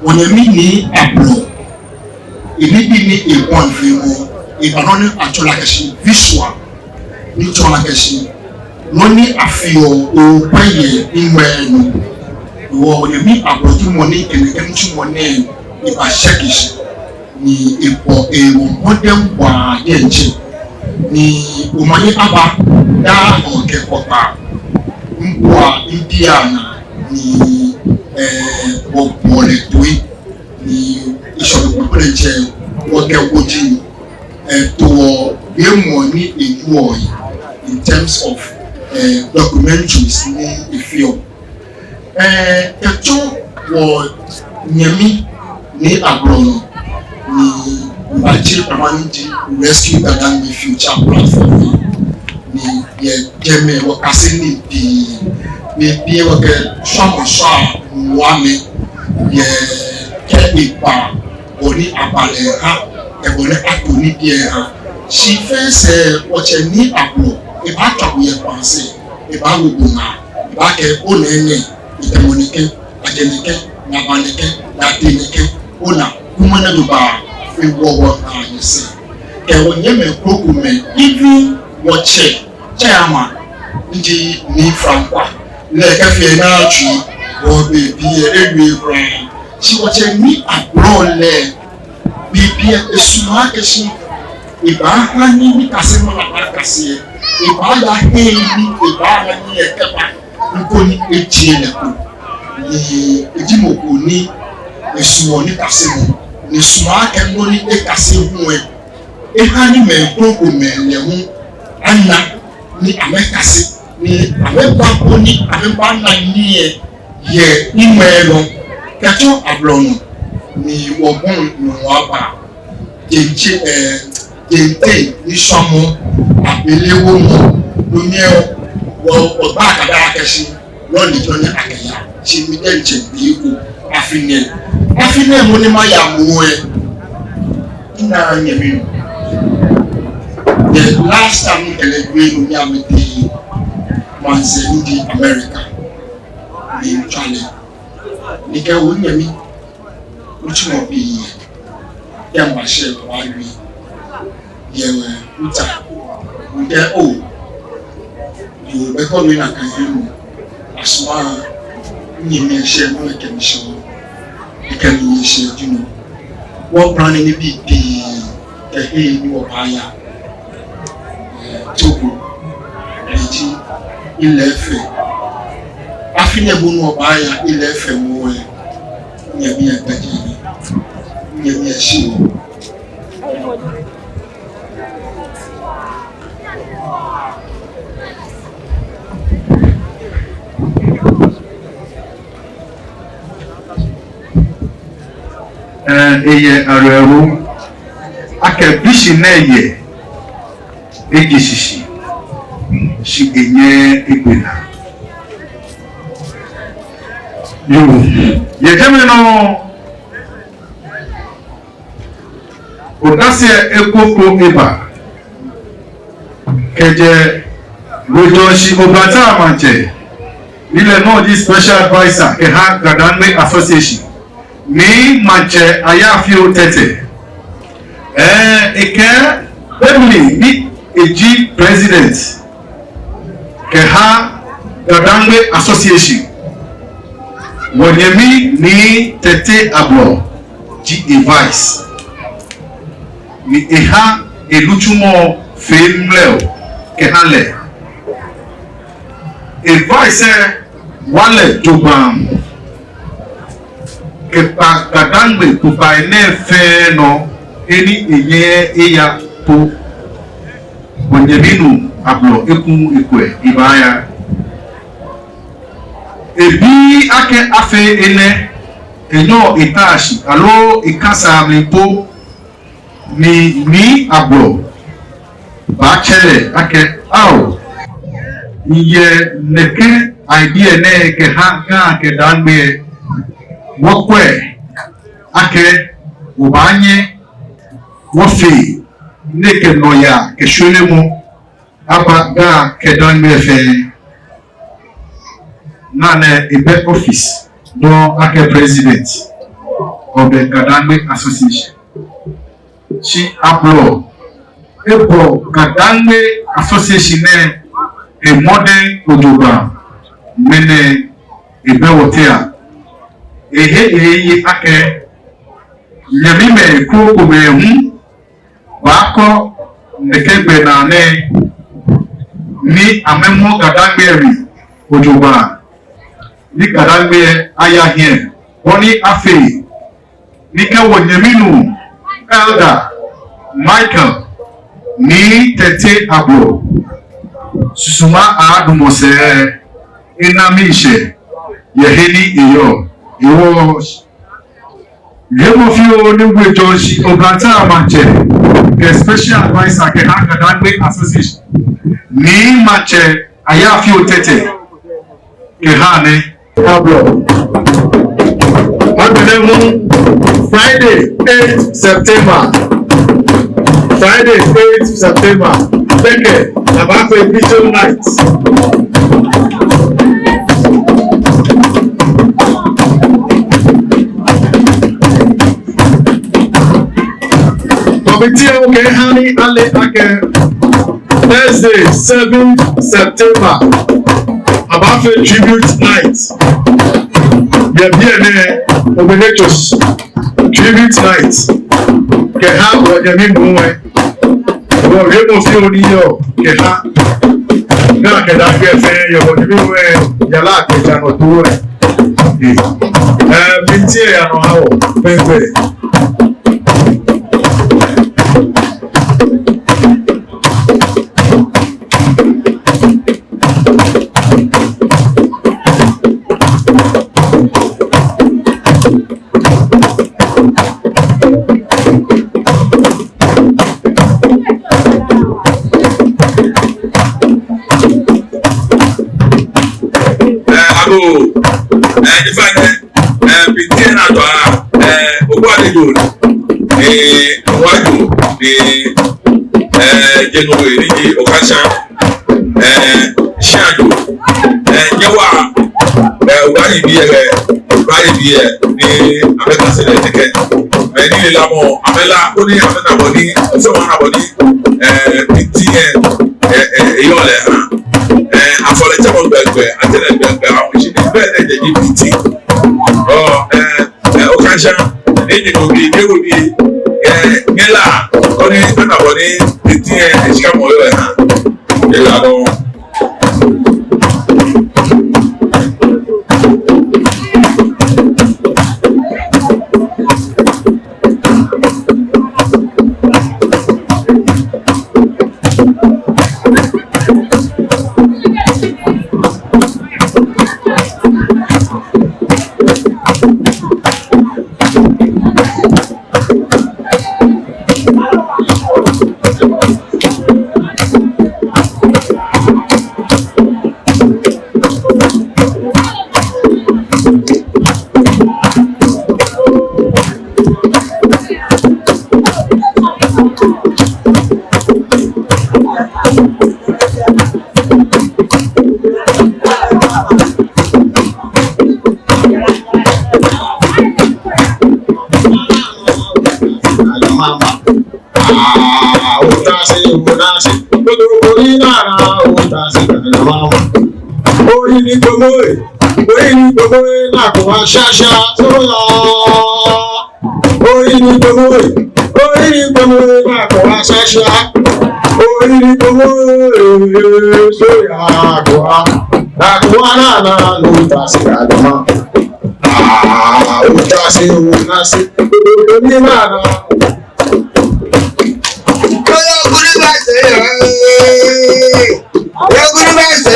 Wɔnyɛmi Nii Ablɔ, enibii ni ebɔi feemɔ, eba nɔ ni atsɛɔ lɛ akɛshi visual, ni tsɔɔ lɛ akɛshi nɔ ni afeɔ, okwɛ yɛ iŋmɛ nɔ. Hewɔ wɔnyɛmi Ablɔ ji mɔ ni kɛ nɛkɛ nitsumɔ nɛɛ ebashɛ kɛshi, ni ebɔ, ebɔ mɔdɛŋ waa diɛŋtsɛ ni omanye aba daa Hɔɔ kɛ Hɔgbaa, ŋbua ŋbii anaa ni, eh, wɔbɔ lɛ toi. Ni eshɔ lɛ kpakpa lɛ jɛ wɔkɛ woji, eh, toɔ wiemɔ ni ewieɔ in terms of, eh, documentaries ni efeɔ. Eh, kɛtsɔ wɔnyɛmi Nii Ablɔ nɔ ni mibaatsɛ kpama ni ji Rescue GaDangme Future Platform ni yɛ jɛmɛ wɔkase nii pii, ni biɛ wɔkɛ shwamɔ shwaa nuu amɛ yɛ kɛ eba bɔ ni aba lɛ ha, kɛ bɔ ni ato nibii lɛ ha. Shi fɛɛ sɛɛ wɔtsɛ Nii Ablɔ, ebaatswa bo yɛ kpaa sɛɛ, ebaawo bo ŋaa, ebaakɛɛ onɛɛ nɛ, etamɔ nɛkɛ, ajɛ nɛkɛ, ni aba nɛkɛ, ni atee nɛkɛ, ona, kumɔ nɛ do ba, ewɔ wɔ ŋaa yɛ sɛɛ. Kɛ wɔnyɛmimɛi krokomɛi, even wɔtsɛ chairman, ni ji Nii Frankwa, lɛ kɛ fɛɛ naa tsui, wɔbɛ biɛ ewie kwraa. Shi wɔtsɛ Nii Ablɔ lɛ, bibiɛ esumɔɔ akɛshi ebaaha ni nikasemɔ ni abaakase lɛ, ebaaya he ni ebaana nii lɛ kɛba, ni koni ejie lɛ kpo. Ni eji mɔ ko ni esumɔɔ nikasemɔ, ni esumɔɔ akɛ nɔ ni ekase hu lɛ, eha ni mɛi krokomɛi lɛ hu ana ni amɛkase, ni amɛba koni amɛbana nii lɛ yɛ iŋmɛ nɔ. Kɛtsɔ Ablɔ nɔ ni wɔbɔi nɔ wɔba. Jente, eh, Jente, nishwamɔ, abelewomɔ, no mli lɛ wɔ, wɔbaa kɛba akɛshi nɔ ni jɔɔ ni akɛya. Shi mi diɛŋtsɛ bi ko, afi nɛɛ, afi nɛɛ mɔ ni maya mɔ lɛ, minaaa nyɛmi nuu. The last time mikɛ lɛ wie nɔ ni amɛtee maŋsɛɛ ni ji America, ni mitswa lɛ, mikɛɛ oo nyɛmi, nitsumɔ pii yɛ, kɛ mibashɛ lɛ mibaawie yɛ, eh, Utah. Mikɛɛ oo, yoo, bɛ kɔ mi nakai yɛ nɔ. Asumɔ, minyɛmi eshɛ nɔ, ekɛ mi shɛ, ekɛ mi eshɛ jino. Wɔ plan nibii pii kɛ he ni wɔbaaya. Eh, Togo, eji Ile Ife. Afi nɛɛ bɔ ni wɔbaaya Ile Ife mɔ lɛ, nyɛmi egbɛjɛ ni, nyɛmi eshi wɔ. Eh, eyɛ awerɛho akɛ bishi nɛɛ yɛ, eje shishi, shi enyɛɛɛ egbe naa. Yoo, yɛ jɛmɛ nɔŋŋ, odase lɛ eko ko eba. Kɛjɛ Wejɔshi Oblahii Maŋtsɛ, ni lɛ nɔŋŋ ji special adviser kɛha Gadangme Association, Nii Maŋtsɛ Ayaafio Tetteh. Ɛɛ, ekɛɛ be mli ni eji president kɛha Gadangme Association, wɔnyɛmi Nii Tetteh Ablor ji e-vice. Ni eha enitsumɔ fɛɛ mlɛo kɛha lɛ. E-vice lɛ wa lɛ jogbaŋŋ kɛkpa Gadangme kpokpai nɛɛ fɛɛ nɔ, he ni enyɛɛɛ eya po. Wɔnyɛmi nuu Ablor eku ekwɛ ebaaya. Ebi akɛ afee enɛ, enyɛɔ etaa shi aloo ekasa mli po. Ni Nii Ablor baatsɛ lɛ akɛ, ao, miyɛ nɛkɛ idea nɛɛ kɛha Ga kɛ Dangme. Wɔkwɛ akɛ wɔbaanyɛ wɔfee nɛkɛ nɔyaa kɛ shwelemɔ aba Ga kɛ Dangme fɛɛ. Nɛɛ ebɛ office nɔ akɛ president of the Gadangme Association. Shi Ablor ebɔ Gadangme Association nɛɛ he mɔdɛŋ jogbaŋŋ. Ŋmɛnɛ ebɛ wɔteŋ. Ehe eye akɛ nyɛmimɛi krokomɛi hu baakɔ nɛkɛ gbɛnaa nɛɛ ni amɛmɔ Gadangme mli jogbaŋŋ, ni Gadangme aya hiɛ, bɔ ni afee ni kɛ wɔnyɛmi nuu Elder Michael Nii Tetteh Ablor susuma aadamɔ sɛɛ, ena miishɛɛ yɛ he ni eyɔɔ. Ewɔ Wiemɔ fioo ni Wejɔshi Oblahii Maŋtsɛ kɛ special adviser kɛha Gadangme Association, Nii Maŋtsɛ Ayaafio Tetteh kɛha nɛ. Ablor. Agbɛnɛ hu Friday eight September. Friday eight September. Bekɛ, abaafee vigil night. Committee lɛ kɛɛ hani ale akɛ Thursday seven September, abaafee tribute night. Yɛ biɛ nɛɛ, Obenechos tribute night. Kɛha wɔnyɛmi nuu lɛ. Wɔwiemɔ fioo ni yɔɔ kɛha Ga kɛ Dangme fɛɛ yɛ wɔnyɛmi nuu lɛ yara kɛ ja nɔ too lɛ. Ɛɛ, binti lɛ yaa nɔ ha wɔ pɛpɛɛpɛ. Ɛɛ, agoo, ɛɛ, ofainɛ, ɛɛ, binti lɛ naa tɔ, ɛɛ, ogbɔ ale jo, ɛɛ, wa jo, ɛɛ, ɛɛ, jɛŋ nɔ we ni ji okasha. Ɛɛ, shia jo. Ɛɛ, nyɛwa, ɛɛ, obayi biɛ, ɛɛ, obayi biɛ, ni amɛkase lɛ nɛkɛ. Mɛi ni le lamɔ, amɛla, koni amɛna bɔ ni, osɔfo ana bɔ ni, ɛɛ, binti lɛ, ɛɛ, ɛɛ, eyɔɔ lɛ ha. Ɛɛ, afɔlɛ tsɛ mɔ gbɛgbɛ, atsɛ lɛ gbɛgbɛ, awo shi ni bɛ lɛ jɛ ji binti. Ɔ, ɛɛ, Ɛɛ, okasha, enyi no bi, ewo bi, ɛɛ, nyɛla, koni ana bɔ ni, eti, ɛɛ, eshika mɔ yɔɔ lɛ ha. Ela no. Oyi ni gbɔmɔ ee, oyi ni gbɔmɔ ee, naa kɔ wa shasha, so ya. Oyi ni gbɔmɔ ee, oyi ni gbɔmɔ ee, naa kɔ wa shasha. Oyi ni gbɔmɔ ee, so ya kɔ wa. Naa kɔ wa naa naa, no ta si ka dama. Ah, o ta si, o ta si. Oyi ni naa naa. Oyo guri ba se ya. Oyo guri ba se.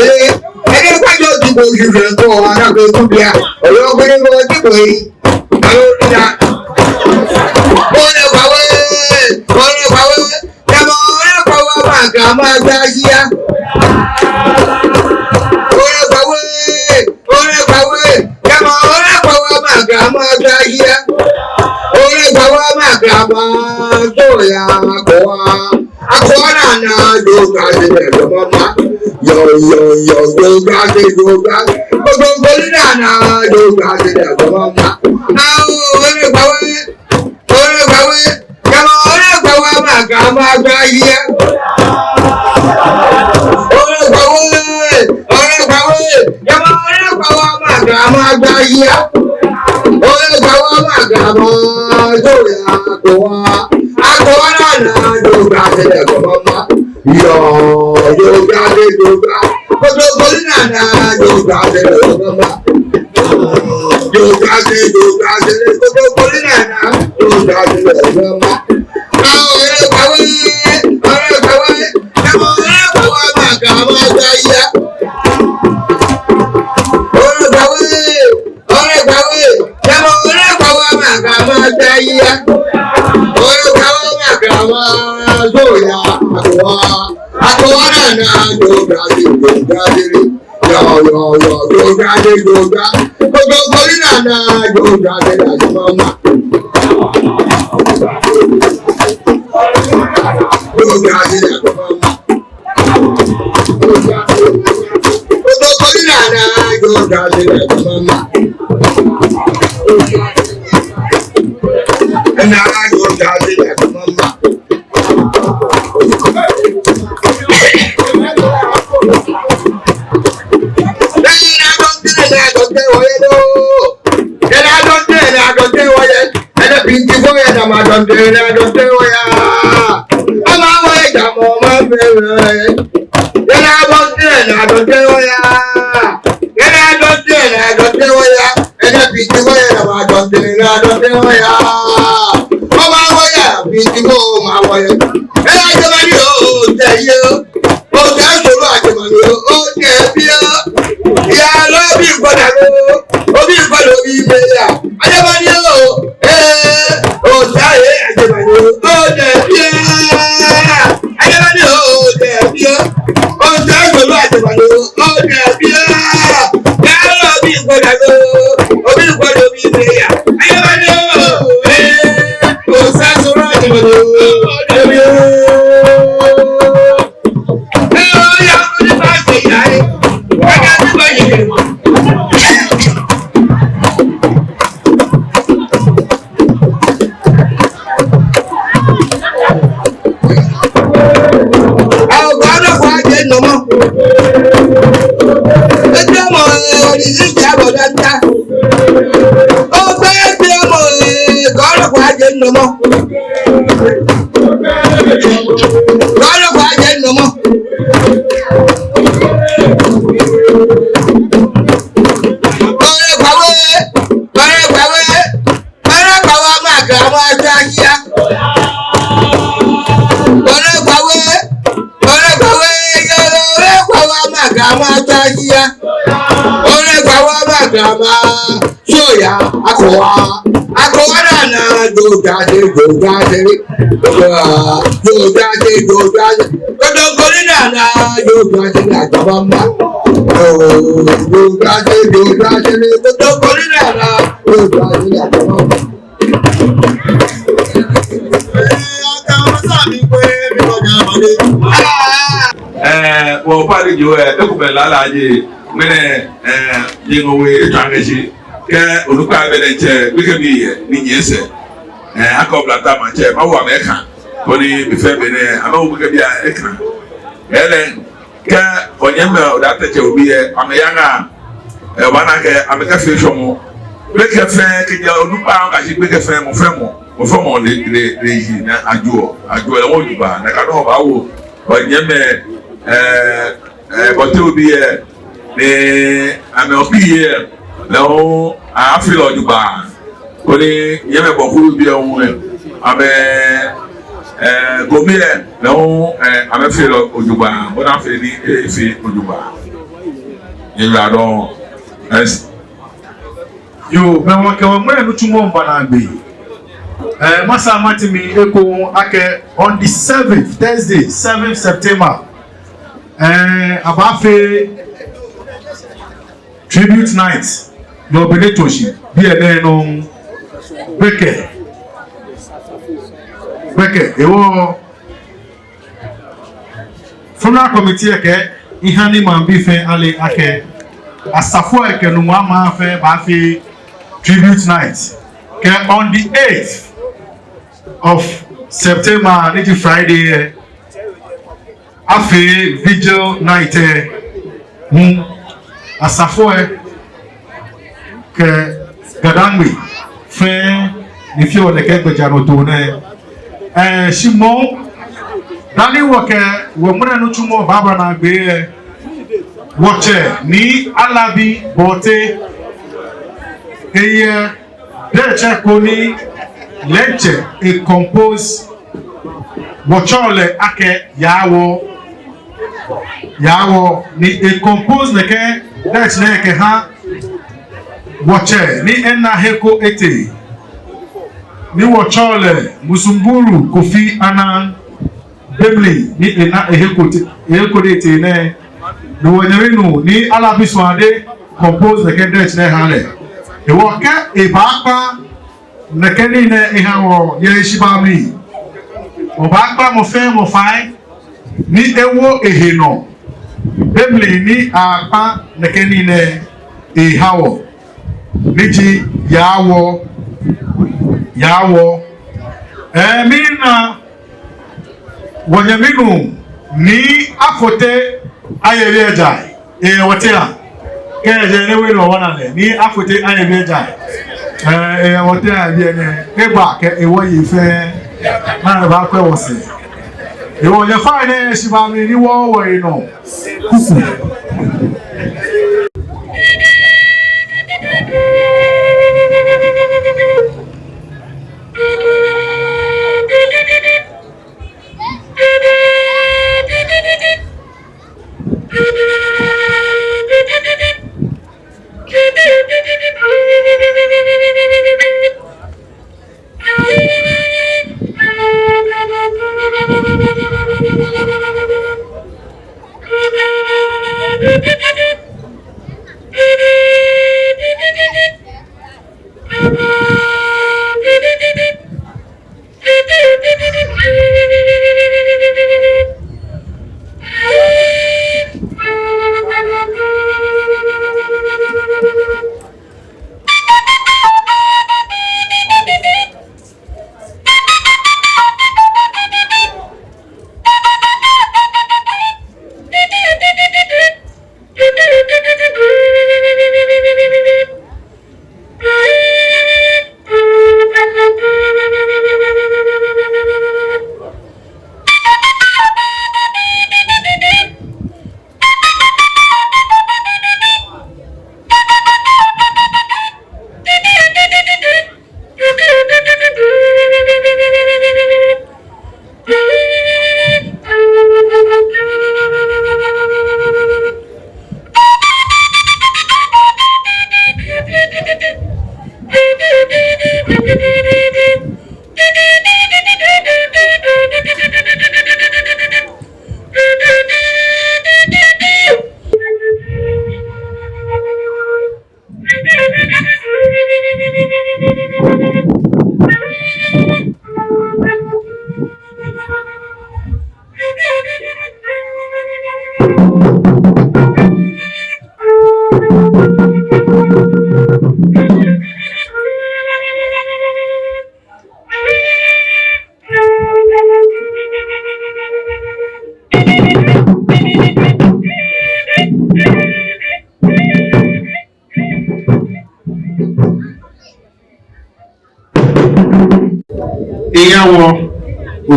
Ede kwa jo ti bo ju re ko, ana ko tu bia. Oyo guri bo ti bo yi. Alo ina. Ole bawe, ole bawe. Yama ole bawe ma ga ma ga ya. Ole bawe. Ole bawe, yama ole bawe ma ga ma ga ya. Ole bawe ma ga ma so ya kɔ wa. Akɔ naa naa, yo ga se de yo mama. Yo, yo, yo, yo ga se, yo ga. Ogo goli naa naa, yo ga se de yo mama. Ao, ole bawe. Ole bawe, yama ole bawe ma ga ma ga ya. Ole bawe, ole bawe, yama ole bawe ma ga ma ga ya. Ole bawe ma ga ma so ya kɔ wa. Akɔ naa naa, yo ga se de yo mama. Yo, yo ga se, yo ga. Koto goli naa naa, yo ga se de yo mama. Yo ga se, yo ga se, koto goli naa naa, yo ga se de yo mama. Ao, ole bawe, ole bawe, yama ole bawe ma ga ma ga ya. Ole bawe, ole bawe, yama ole bawe ma ga ma ga ya. Ole bawe ma ga ma so ya kɔ wa. Akɔ naa naa, yo ga se, yo ga se. Yo, yo, yo, yo ga se, yo ga. Koto goli naa naa, yo ga se de yo mama. Yo ga se de yo mama. Koto goli naa naa, yo ga se de yo mama. Naa yo ga se de yo mama. Ena dɔte, ena dɔte wɔya. Ena piti wɔya, ena ma dɔte, ena dɔte wɔya. Ɔma wɔya, piti wɔ, ma wɔya. Ena jamani o, te yo. O te solo jamani o, o te bi o. Ya lo bi gbɔdɔ lo, o bi gbɔdɔ bi be ya. Ajamani o, eh, o te ye, ajamani o, o te bi o. Ajamani o, o te bi o. O te solo jamani o, o te bi o. Ya lo bi gbɔdɔ lo, o bi gbɔdɔ bi be ya. Ajamani o, eh, o te solo jamani o, o te bi o. Ao, gɔnɔ kwa je nɔmɔ. Ete mɔ, eh, ori si ja bɔ danta. O pe ete mɔ, eh, gɔnɔ kwa je nɔmɔ. Gɔnɔ kwa je nɔmɔ. Ole bawe, ole bawe, ole bawe ma ga ma ga ya. Ole bawe, ole bawe, ole bawe ma ga ma ga ya. Ole bawe ma ga ma. Soya, akɔ wa, akɔ wa naa naa, yo ga se, yo ga se, yo ga se, yo ga se. Koto goli naa naa, yo ga se de yo mama. Yo ga se, yo ga se, koto goli naa naa, yo ga se de yo mama. Eh, wɔ padi jo, eh, eku bɛ lala je, mɛnɛ, eh, je ŋɔ we, etwa ŋɛ shi. Kɛ onukpa bɛ lɛ tsɛ, gbekɛbii yɛ, ni nyɛsɛɛ. Eh, akɛ oblata maŋtsɛ, mawo amɛ eka. Koni be fɛɛ be nɛɛ, amɛwo gbekɛbii lɛ ekã. Belɛ, kɛ wɔnyɛmimɛi Odaitɛtsɛ webii lɛ, amɛyaŋa, eh, wɔbaana akɛ, amɛkafee shɔmɔ. Gbekɛ fɛɛ, kɛjɛ onukpa kɛyashi gbekɛ fɛɛ, mɔ fɛɛ mɔ, mɔ fɛɛ mɔ le, le, le yi, ni ajo, ajo lɛ wɔ jogbaŋŋ, nakai nɔŋŋ wɔbaawo wɔnyɛmimɛi, eh, eh, Bɔte webii lɛ, ni amɛ webii lɛ, lɛ hu afee lɛ jogbaŋŋ. Koni nyɛmimɛi Bɔku webii lɛ hu lɛ, amɛ, eh, Gomi lɛ, lɛ hu, eh, amɛfee lɛ jogbaŋŋ, bɔ ni afee ni efee jogbaŋŋ. Nyɛyiwaladɔŋŋ. Yes. Yoo, be wɔkɛ wɔŋmɛlɛ nitsumɔ miiba naagbee. Eh, masa mati mli ekoŋŋ akɛ on the seventh, Thursday, seventh September, eh, abaafee tribute night yɛ Obenetoshi biɛ nɛɛ nɔŋŋ. Gbɛkɛ, gbɛkɛ, hewɔ funeral committee lɛ kɛɛ ehã ni maŋbii fɛɛ ale akɛ asafo lɛ kɛ nuŋ maŋ fɛɛ baafee tribute night. Kɛ on the eighth of September, ni ji Friday lɛ, afee vigil night lɛ hu. Asafo lɛ kɛ Ga-Dangme fɛɛ ni feɔ nɛkɛ gbɛjianɔtoo nɛɛ. Eh, shi moŋ, dani wɔkɛ wɔŋmɛlɛ nitsumɔ baaba naagbee lɛ, wɔtsɛ Nii Alabi Bɔte, eyɛ direct ko ni lɛ diɛŋtsɛ e-compose. Wɔtsɛɔ lɛ akɛ Yaawɔ. Yaawɔ ni e-compose nɛkɛ direct nɛɛ kɛhã wɔtsɛ ni ena he ko etee, ni wɔtsɛɔ lɛ Musumburu Kofi Annan. Be mli ni ena ehe ko te, ehe ko ni etee nɛɛ, ni wɔnyɛmi nuu Nii Alabi Suade compose nɛkɛ direct nɛɛ hã lɛ. Hewɔ kɛ ebaakpa nɛkɛ nii nɛɛ ehã wɔ yɛ heshibaa mli, wɔbaakpa mɔ fɛɛ mɔ fai ni ewo ehe nɔ be mli ni akpa nɛkɛ nii nɛɛ ehã wɔ, ni ji Yaawɔ, Yaawɔ. Eh, miina wɔnyɛmi nuu Nii Afote Ayebiejai, eyɛ wɔteŋ. Kɛjɛ nɛɛ we nɔ wɔna lɛ, Nii Afote Ayebiejai. Eh, eyɛ wɔteŋ biɛ nɛɛ, egba kɛ ewɔyei fɛɛ, ni amɛbakwɛ wɔsɛɛ. Hewɔ nyɛfai nɛɛ heshibaa mli ni wɔwo wɔhe nɔ. Kuku.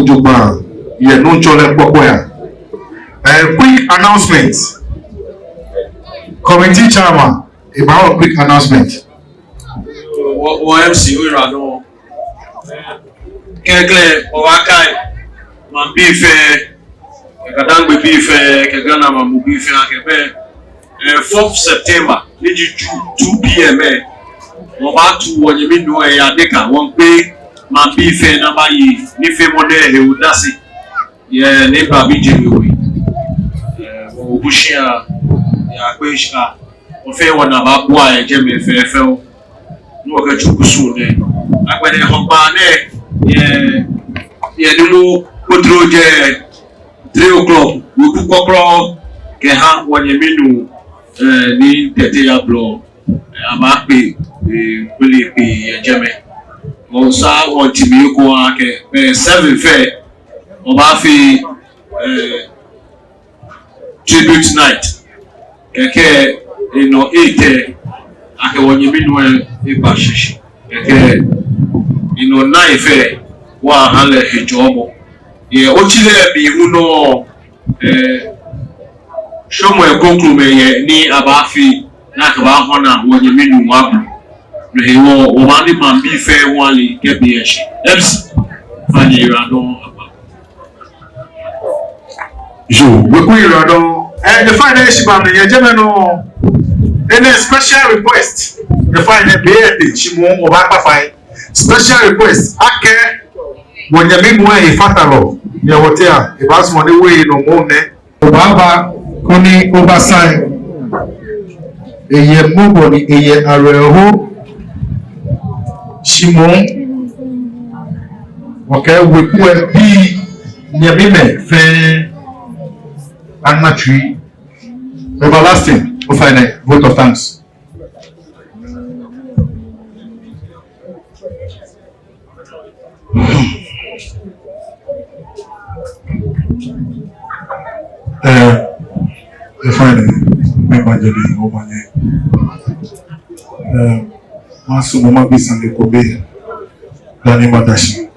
jogbaŋŋ yɛ Nuŋtsɔ lɛ kpokpoi ahe. Eh, quick announcement. Committee chairman, ebaaha wɔ quick announcement. Wɔ, wɔ M C, oyiwaladɔŋŋ. Klɛŋklɛŋ, wɔbaakai maŋbii fɛɛ, kɛ GaDangme bii fɛɛ, kɛ Ghana maŋ muu bii fɛɛ akɛ bɛ, eh, fourth September, ni ji Ju-, two P M lɛ, wɔbaatu wɔnyɛmi nuu lɛ adeka, wɔmiikpee maŋbii fɛɛ ni abaye nifeemɔ nɛɛ he odase yɛ Nii Baabi Jemɛ we. Eh, wɔ, wɔbushiai, yɛ akpee shika, wɔfɛɛ wɔnaa baabua yɛ jɛmɛ fɛfɛo. Ni wɔkɛtsu kusum nɛɛ. Agbɛnɛ Hɔgbaa nɛɛ, yɛ, yɛ Numo Kpotro jɛ three o'clock, wɔdu kɔkrɔ kɛha wɔnyɛmi nuu, eh, Nii Tetteh Ablor, eh, abaakpe, eh, kpele kpe yɛ jɛmɛ. Wɔsaa wɔtsimi ekoŋŋ akɛ, eh, seven fɛɛ, wɔbaafee, eh, tribute night. Kɛkɛ enɔ eight lɛ, akɛ wɔnyɛmi nuu lɛ eba shishi. Kɛkɛ enɔ nine fɛɛ, wɔha lɛ hejɔɔmɔ. Yɛ otsi lɛ mli hu nɔ, eh, shwɛmɔi krokomɛi yɛ ni abaafee, ni akɛbaahɔ̃ɔ wɔnyɛmi nuu Ablor. No hewɔ, wɔbaanyɛ maŋbii fɛɛ wɔle kɛ be lɛ shi. M C, fa oyiwaladɔŋŋ aba. Yoo, weku oyiwaladɔŋŋ. Eh, nyɛfainɛ, heshibaa mli yɛ jɛmɛ nɔŋŋ. Any special request? Nyɛfainɛ, be lɛ tee shi moŋ, wɔbaakpa fai. Special request, akɛ wɔnyɛmi nuu lɛ efatalɔ, ni wɔteŋ lɛ, ebaasumɔ ni wɔye nɔ moŋ nɛ. Obaaba koni obasaa lɛ. Eyɛ mɔbɔ ni eyɛ awerɛho. Shi moŋ, wɔkɛ weku lɛ bii nyɛmimɛi fɛɛ ana tsui. Everlasting, ofainɛ, vote of thanks. Eh, nyɛfainɛ, mɛɛ majɛ ni omanye. Eh, masumɔ mabi sane ko be dani mada shi.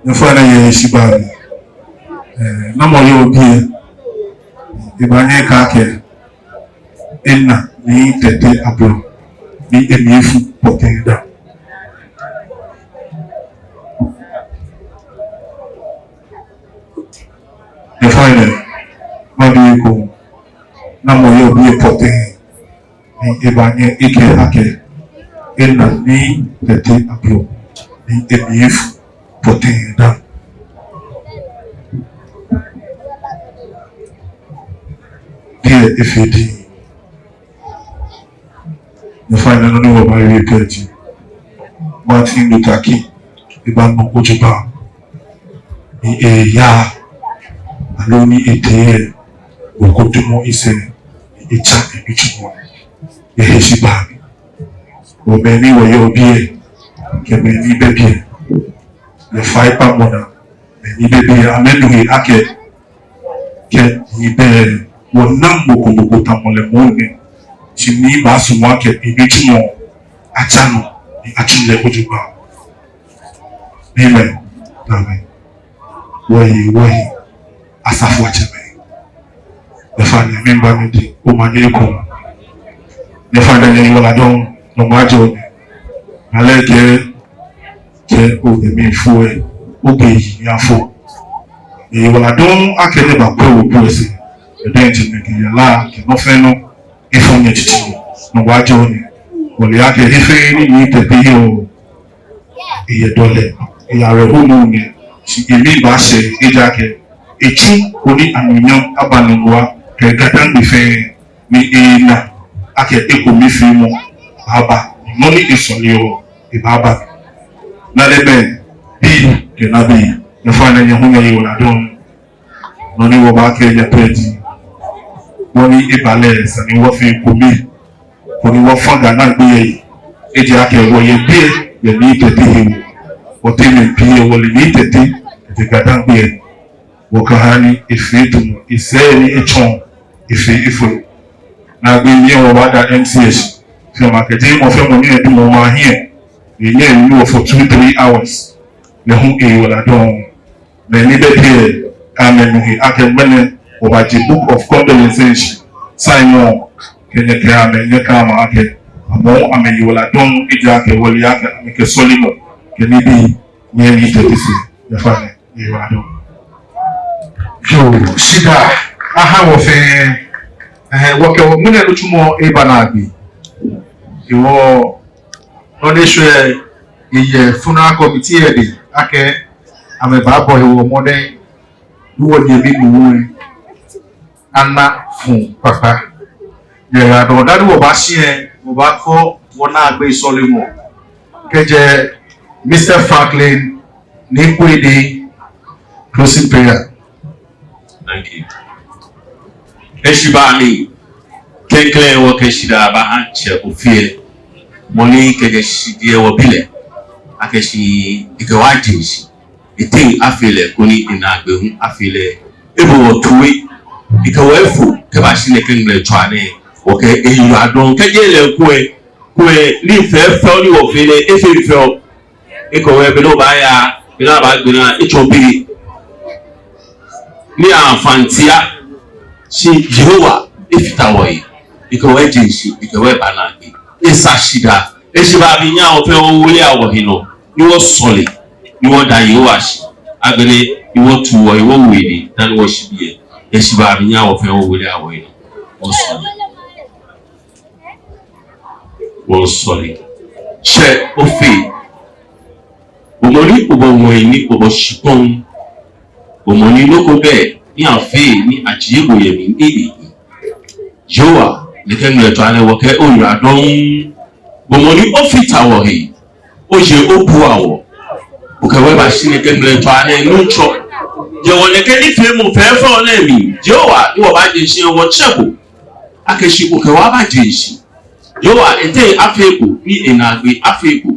Nyɛfainɛ yɛ heshibaa mli. Eh, namɔ yɔɔ biɛ? Ebaanyɛ ekɛɛ akɛ ena Nii Tetteh Ablor ni emli efu pɔtɛɛ dã. Nyɛfainɛ, mabi ekoŋŋ, namɔ yɔɔ biɛ pɔtɛɛ ni ebaanyɛ ekɛɛ akɛ ena Nii Tetteh Ablor ni emli efu pɔtɛɛ dã? Biɛ efee diŋŋ. Nyɛfainɛ, nɔ ni wɔbaawie pɛ ji Martin Luther King, eba nɔ ojogbaŋŋ. Ni eya, aloo ni etee, wɔkɔ dumɔ esɛɛ, ni etsa enitsumɔ yɛ heshibaa mli. Wɔ mɛi ni wɔyɔɔ biɛ, kɛ mɛi ni bɛ biɛ, yɛ faikpamɔ naa, mɛi ni bɛ biɛ, amɛnu he akɛ kɛ ni bɛ, wɔnaŋ mɔ ko mɔ ko tamɔ lɛ moŋ nɛ, shi ni baasumɔ akɛ enitsumɔ atsa nɔ, ni atsu lɛ ojogbaŋŋ. Amen. Amen. Wɔyi, wɔyi, asafoiatsɛmɛi. Nyɛfainɛ, miiba midi, omanye ekoŋŋ. Nyɛfainɛ, nyɛyiwaladɔŋŋ, Nyɔŋmɔ ajɔɔ nyɛ. Nalɛ kɛ kɛ obi mi fo lɛ, obi yi ni afo. Eyiwaladɔŋŋ akɛ nyɛbakwɛ wɔ bu lɛ sɛɛ. Edɛŋ ji mɛi kɛ yara kɛ nɔ fɛɛ nɔ efo nyɛ titri. Nyɔŋmɔ ajɔɔ nyɛ. Wɔle akɛ he fɛɛ he ni Nii Tetteh yɔɔ, eyɛ dɔlɛ, eyɛ awerɛho moŋ nɛ. Shi emli baashɛ, ejaakɛ etsu koni anunyam aba Nungua kɛ GaDangme fɛɛ. Ni ena akɛ ekomefeemɔ baaba, nɔ ni esɔleɔ ebaaba. Nalɛ mɛi, bii kɛ nabii, nyɛfainɛ, nyɛ hu nyɛyiwaladɔŋŋ. Nɔ ni wɔbaakɛɛ nyɛ pɛ ji, nɔ ni eba lɛ, esa ni wɔfee ekome, koni wɔfã Ga-Dangme lɛ yi. Ejaakɛ wɔyɛ biɛ yɛ Nii Tetteh hewɔ. Wɔteŋ mɛi pii lɛ, wɔle Nii Tetteh kɛjɛ Ga-Dangme. Wɔkɛha ni efee tamɔ esɛɛ ni etsɔɔ, efee efolo. Naagbee mli lɛ wɔbaada M C lɛ shi. Fɛɛ mɔ kɛjɛ mɔ fɛɛ mɔ ni edamɔ maŋ hiɛ, ni enyɛ ewie wɔ for two, three hours. Lɛ hu eyiwaladɔŋŋ. Mɛi ni bɛ biɛ, amɛnu he akɛ ŋmɛnɛ wɔbaaje book of condolence lɛ shi. Simon, kɛ nyɛkɛɛ amɛ, nyɛkɛɛ amɛ akɛ amɛ hu amɛyiwaladɔŋŋ, ejaakɛ wɔle akɛ amɛkɛ sɔlemɔ kɛ nibii nyɛmi tete shi. Nyɛfa nyɛ, nyɛyiwaladɔŋŋ. Yoo, shidaa aha wɔ fɛɛ. Ɛhɛɛ, wɔkɛ wɔ ŋmɛnɛ nitsumɔ eba naagbee. Hewɔ nɔ ni eshwɛ, eyɛ funeral committee lɛ dɛŋ akɛ amɛbaabɔ he wɔ mɔdɛŋ ni wɔnyɛmi nuu lɛ ana fuu kpakpa. Yɛ dɔŋŋ dani wɔbaashi lɛ, wɔbaakɔ wɔnaagbee sɔlemɔ kɛjɛ Mister Franklin Nii Kwede, closing prayer. Thank you. Eshibaa mli. Klɛŋklɛŋ wɔkɛ shidaa baaha Tsɛ Ofe, mɔ ni kɛjɛ shishi lɛ wɔbi lɛ akɛ shi ekɛ wɔ aje shishi. Eteŋ afee lɛ koni enaagbee hu afee lɛ ebo wɔ toi. Ekɛ wɔ efo kɛbashi nɛkɛ ŋmlɛtswaa nɛɛ. Wɔkɛɛ eyiwaladɔŋŋ. Kɛjɛ lɛ kwɛ, kwɛ nii fɛɛfɛo ni wɔfee lɛ, efee fɛo. Ekɛ wɔ, be ni obaaya, be ni abaagbe naa, etsɔ biri. Ni afantia, shi Yehowa efata wɔhe. Ekɛ wɔ eje shishi, ekɛ wɔ eba naagbee. Esa shidaa. Eshibaa mli, nyɛhaa wɔ fɛɛ wɔwolea wɔhe nɔ ni wɔsɔle, ni wɔda Yehowa shi. Agbɛnɛ ni wɔtu wɔhe wɔwo edɛŋ dani wɔshi biɛ. Eshibaa mli, nyɛhaa wɔ fɛɛ wɔwolea wɔhe nɔ wɔsɔle. Wɔsɔle. Tsɛ Ofe, bo mɔ ni obɔ ŋwɛi ni obɔ shikpɔŋ, bo mɔ ni nɔ ko bɛ ni afee ni atsɛ bo yɛ mli ni ehi. Yehowa, nɛkɛ ŋmlɛtswaa nɛɛ wɔkɛɛ oyiwaladɔŋŋ. Bo mɔ ni ofata wɔhe, oye obua wɔ. Okɛ wɔ ebashi nɛkɛ ŋmlɛtswaa nɛɛ, Nuŋtsɔ. Yɛ wɔ nɛkɛ nifeemɔ fɛɛfɛo nɛɛ mli, Yehowa, ni wɔbaaje shishi lɛ wɔtsɛ bo akɛ shi okɛ wɔ abaje shishi. Yehowa, eteŋ afee eko, ni enaagbee afee eko.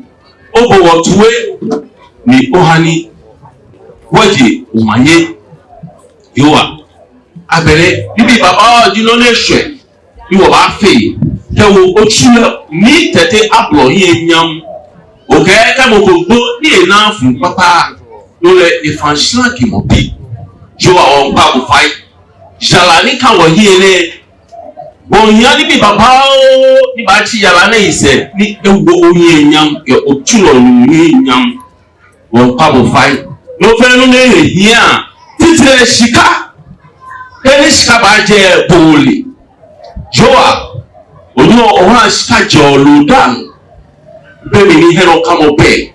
Obo wɔ toi, ni oha ni wɔje omanye. Yehowa, agbɛnɛ nibii babaoo ji nɔ ni eshwɛ ni wɔbaafee kɛwo otsulɔ Nii Tɛte Ablɔ hiɛ nyam. Okɛɛ kɛ mɔ ko gbo ni enaaa fuu kpakpa, no lɛ efã shikpɔŋ kɛ mɔ bi. Yehowa, wɔmiikpa bo fai. Yara ni ka wɔhiɛ nɛɛ, wɔmiiha nibii babaoo ni baatsi yara nɛɛ yisɛɛ ni ewo ohiɛ nyam kɛ otsulɔ Nuŋtsɔ hiɛ nyam. Wɔmiikpa bo fai. Nɔ fɛɛ nɔ ni ehiaa, titri shika. Kɛ ni shika baajɛ, bo ole. Yehowa, onu oha shika jɛɔ loo daaŋ. Be mli ni hiɛnɔkamɔ bɛ.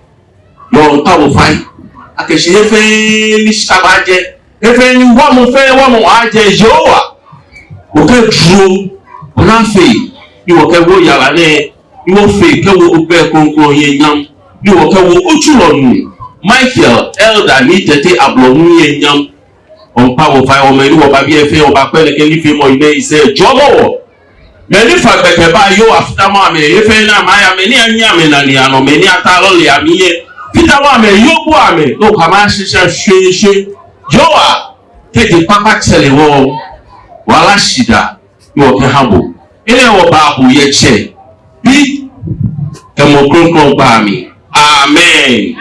Wɔmiikpa bo fai akɛ shi he fɛɛ ni shika baajɛ, he fɛɛ ni wamɔ fɛɛ wamɔ aajɛ, Yehowa, okɛ dromɔ naa fee, ni wɔkɛwo yara nɛɛ, ni wɔfee kɛwo ogbɛi krɔŋkrɔŋ hiɛ nyam, ni wɔkɛwo otsulɔ nuu Michael, Elder Nii Tɛte Ablɔ hiɛ nyam. Wɔmiikpa bo fai, wɔmɛi ni wɔba biɛ fɛɛ, wɔbakpɛ nɛkɛ nifeemɔ nɛɛ yisɛɛ, jɔɔmɔ wɔ. Mɛi ni fa gbɛ kɛba, Yehowa, fitamɔ amɛ, he fɛɛ ni amɛya, mɛi ni anyiɛ amɛnane anɔ, mɛi ni ataa lɔle amli lɛ, fitamɔ amɛ, yɔɔ bo amɛ, no kama shisha shweshwe. Yehowa, kɛji kpakpa tsɛre wɔ, wɔla shidaa ni wɔkɛha bo. Enɛ wɔbaa bo yɛ Tsɛ, Bi, kɛ Mumɔ Krɔŋkrɔŋ gbɛi amli. Amen.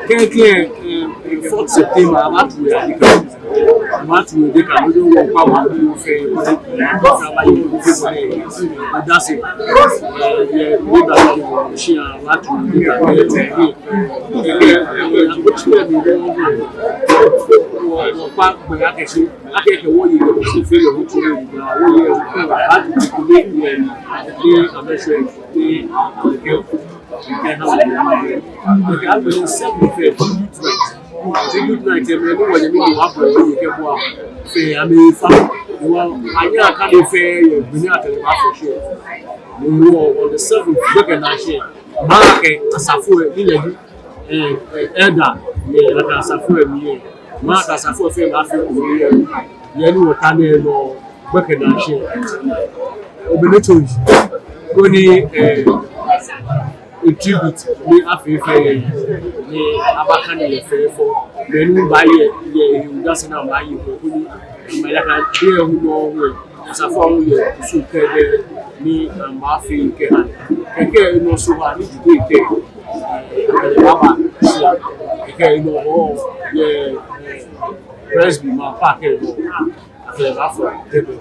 Kɛkɛ, eh, September, abaatu yɛ adeka. Abaatu yɛ adeka, no ji wɔkpa wɔbii fɛɛ, wɔkpa wɔbii fɛɛ, wɔkpa wɔbii fɛɛ, wɔda ase. Ɛɛ, yɛ, wɔda ase, wɔhyia, abaatu yɛ adeka, yɛ, yɛ, yɛ, yɛ, wɔkpa gbɛ akɛ shi, akɛ kɛ wɔye, yɛ, wɔsɛɛ fɛɛ, yɛ, wɔtsu, yɛ, wɔye, abaatu yɛ, yɛ, yɛ, amɛshwɛ, yɛ, yɛ, Okay, agbɛnɛ seven fɛɛ, tribute night. Tribute night, ɛɛ, mɛi ni wɔnyɛmi ni wɔbɔ wɔyi kɛbua fɛɛ, amɛfa. Wɔ, anyɛ akane fɛɛ, yɛ, bɔ ni akɛ lɛ baafee shi. Wɔ, on the seventh, gbɛkɛ naashi, maakɛ asafo lɛ, ni lɛ ji, ɛɛ, ɛɛ, elder, yɛ, akɛ asafo lɛ mli lɛ. Maakɛ asafo fɛɛ baafee kome yɛ, yɛ ni wɔta nɛɛ nɔ gbɛkɛ naashi. Obɛ nɛ tsɔɔ shi. Koni, ɛɛ, tribute ni afee fɛɛ, ni abakane lɛ fɛɛ fɔ. Mɛi ni baaye, yɛ, yɛ, odase naa baaye, koni, mɛi lɛ kã, yɛ, hu nɔ, hu, asafo hu yɛ, kusum kɛ bɛ, ni, ɛɛ, baafee kɛha. Kɛkɛ nɔ so wa ni jide kɛ. Baba, kɛkɛ nɔ hɔ, yɛ, ɛɛ, Presby maŋ pa kɛ nɔ, akɛ lɛ baafɔ, tɛbɛ.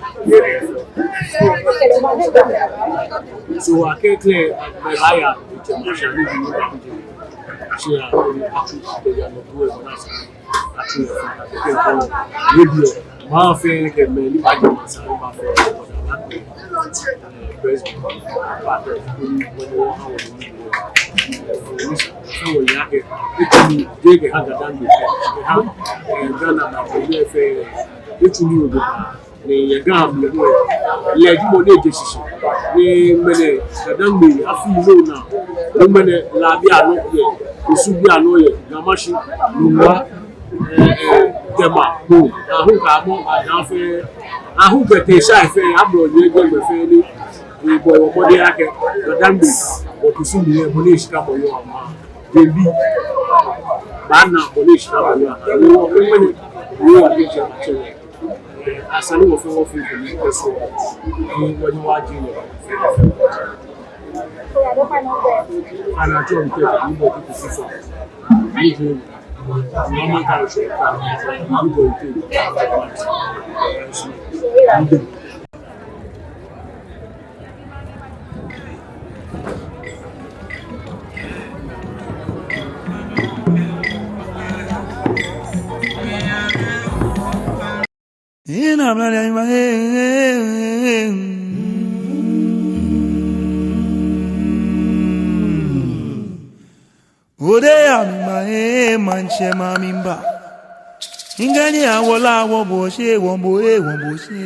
So, akɛ klɛ, mɛi baaya, itsɛ ma sha ni bi ni ba kuje. Shi a, ni aku, be ya nɔ, bu ɛ, na sa. Atu, akɛ kɛ, ni bi ɛ, mɛi fɛɛ kɛ mɛi ni baaje maŋsɛɛ ni baafɔ, Presby, pa kɛ, koni, wɔnyɛ wɔha wɔ ni, fɛɛ wɔya kɛ, etsu ni, je kɛha Ga-Dangme, kɛha, ɛɛ, Ghana naabu lɛ fɛɛ, etsu ni odo ba, ni yɛ Ga mli lɛ, lɛ ji mɔ ni eje shishi, ni ŋmɛnɛ, Ga-Dangme, afi lɛ naa, ni ŋmɛnɛ, La bianɛ yɛ, Osu bianɛ yɛ, Ga Mashie, Nungua, ɛɛ, ɛɛ, Tema, Ho, Ahum kɛ amɛ, Ada fɛɛ, Ahum kɛ Teshie fɛɛ, ablɔ yɛ jɛmɛ fɛɛ ni, ni bɔ wɔ mɔdɛŋ akɛ, Ga-Dangme, wɔ kusum lɛ, bɔ ni eshika bɔ yɔɔ ama, jeŋbii, baana bɔ ni eshika bɔ yɔɔ ama, ni wɔ, ni wɔ, ni wɔ, ni jɛ ma tsɛ wɔ. Ɛɛ, esa ni wɔ fɛɛ wɔfee kome kɛso, ni wɔnyɛ wɔje nɔ. Ana tsɔ ntɛ, ni bɔ kuku sisa. Ni je, mama ka tsɔ ka, ni bɔ ntɛ. Ni je. Ode ya mi ma, eh, maŋtsɛ ma mi mba. Ŋkɛɛ ni awo la, awo bo shi, awo bo, eh, awo bo shi.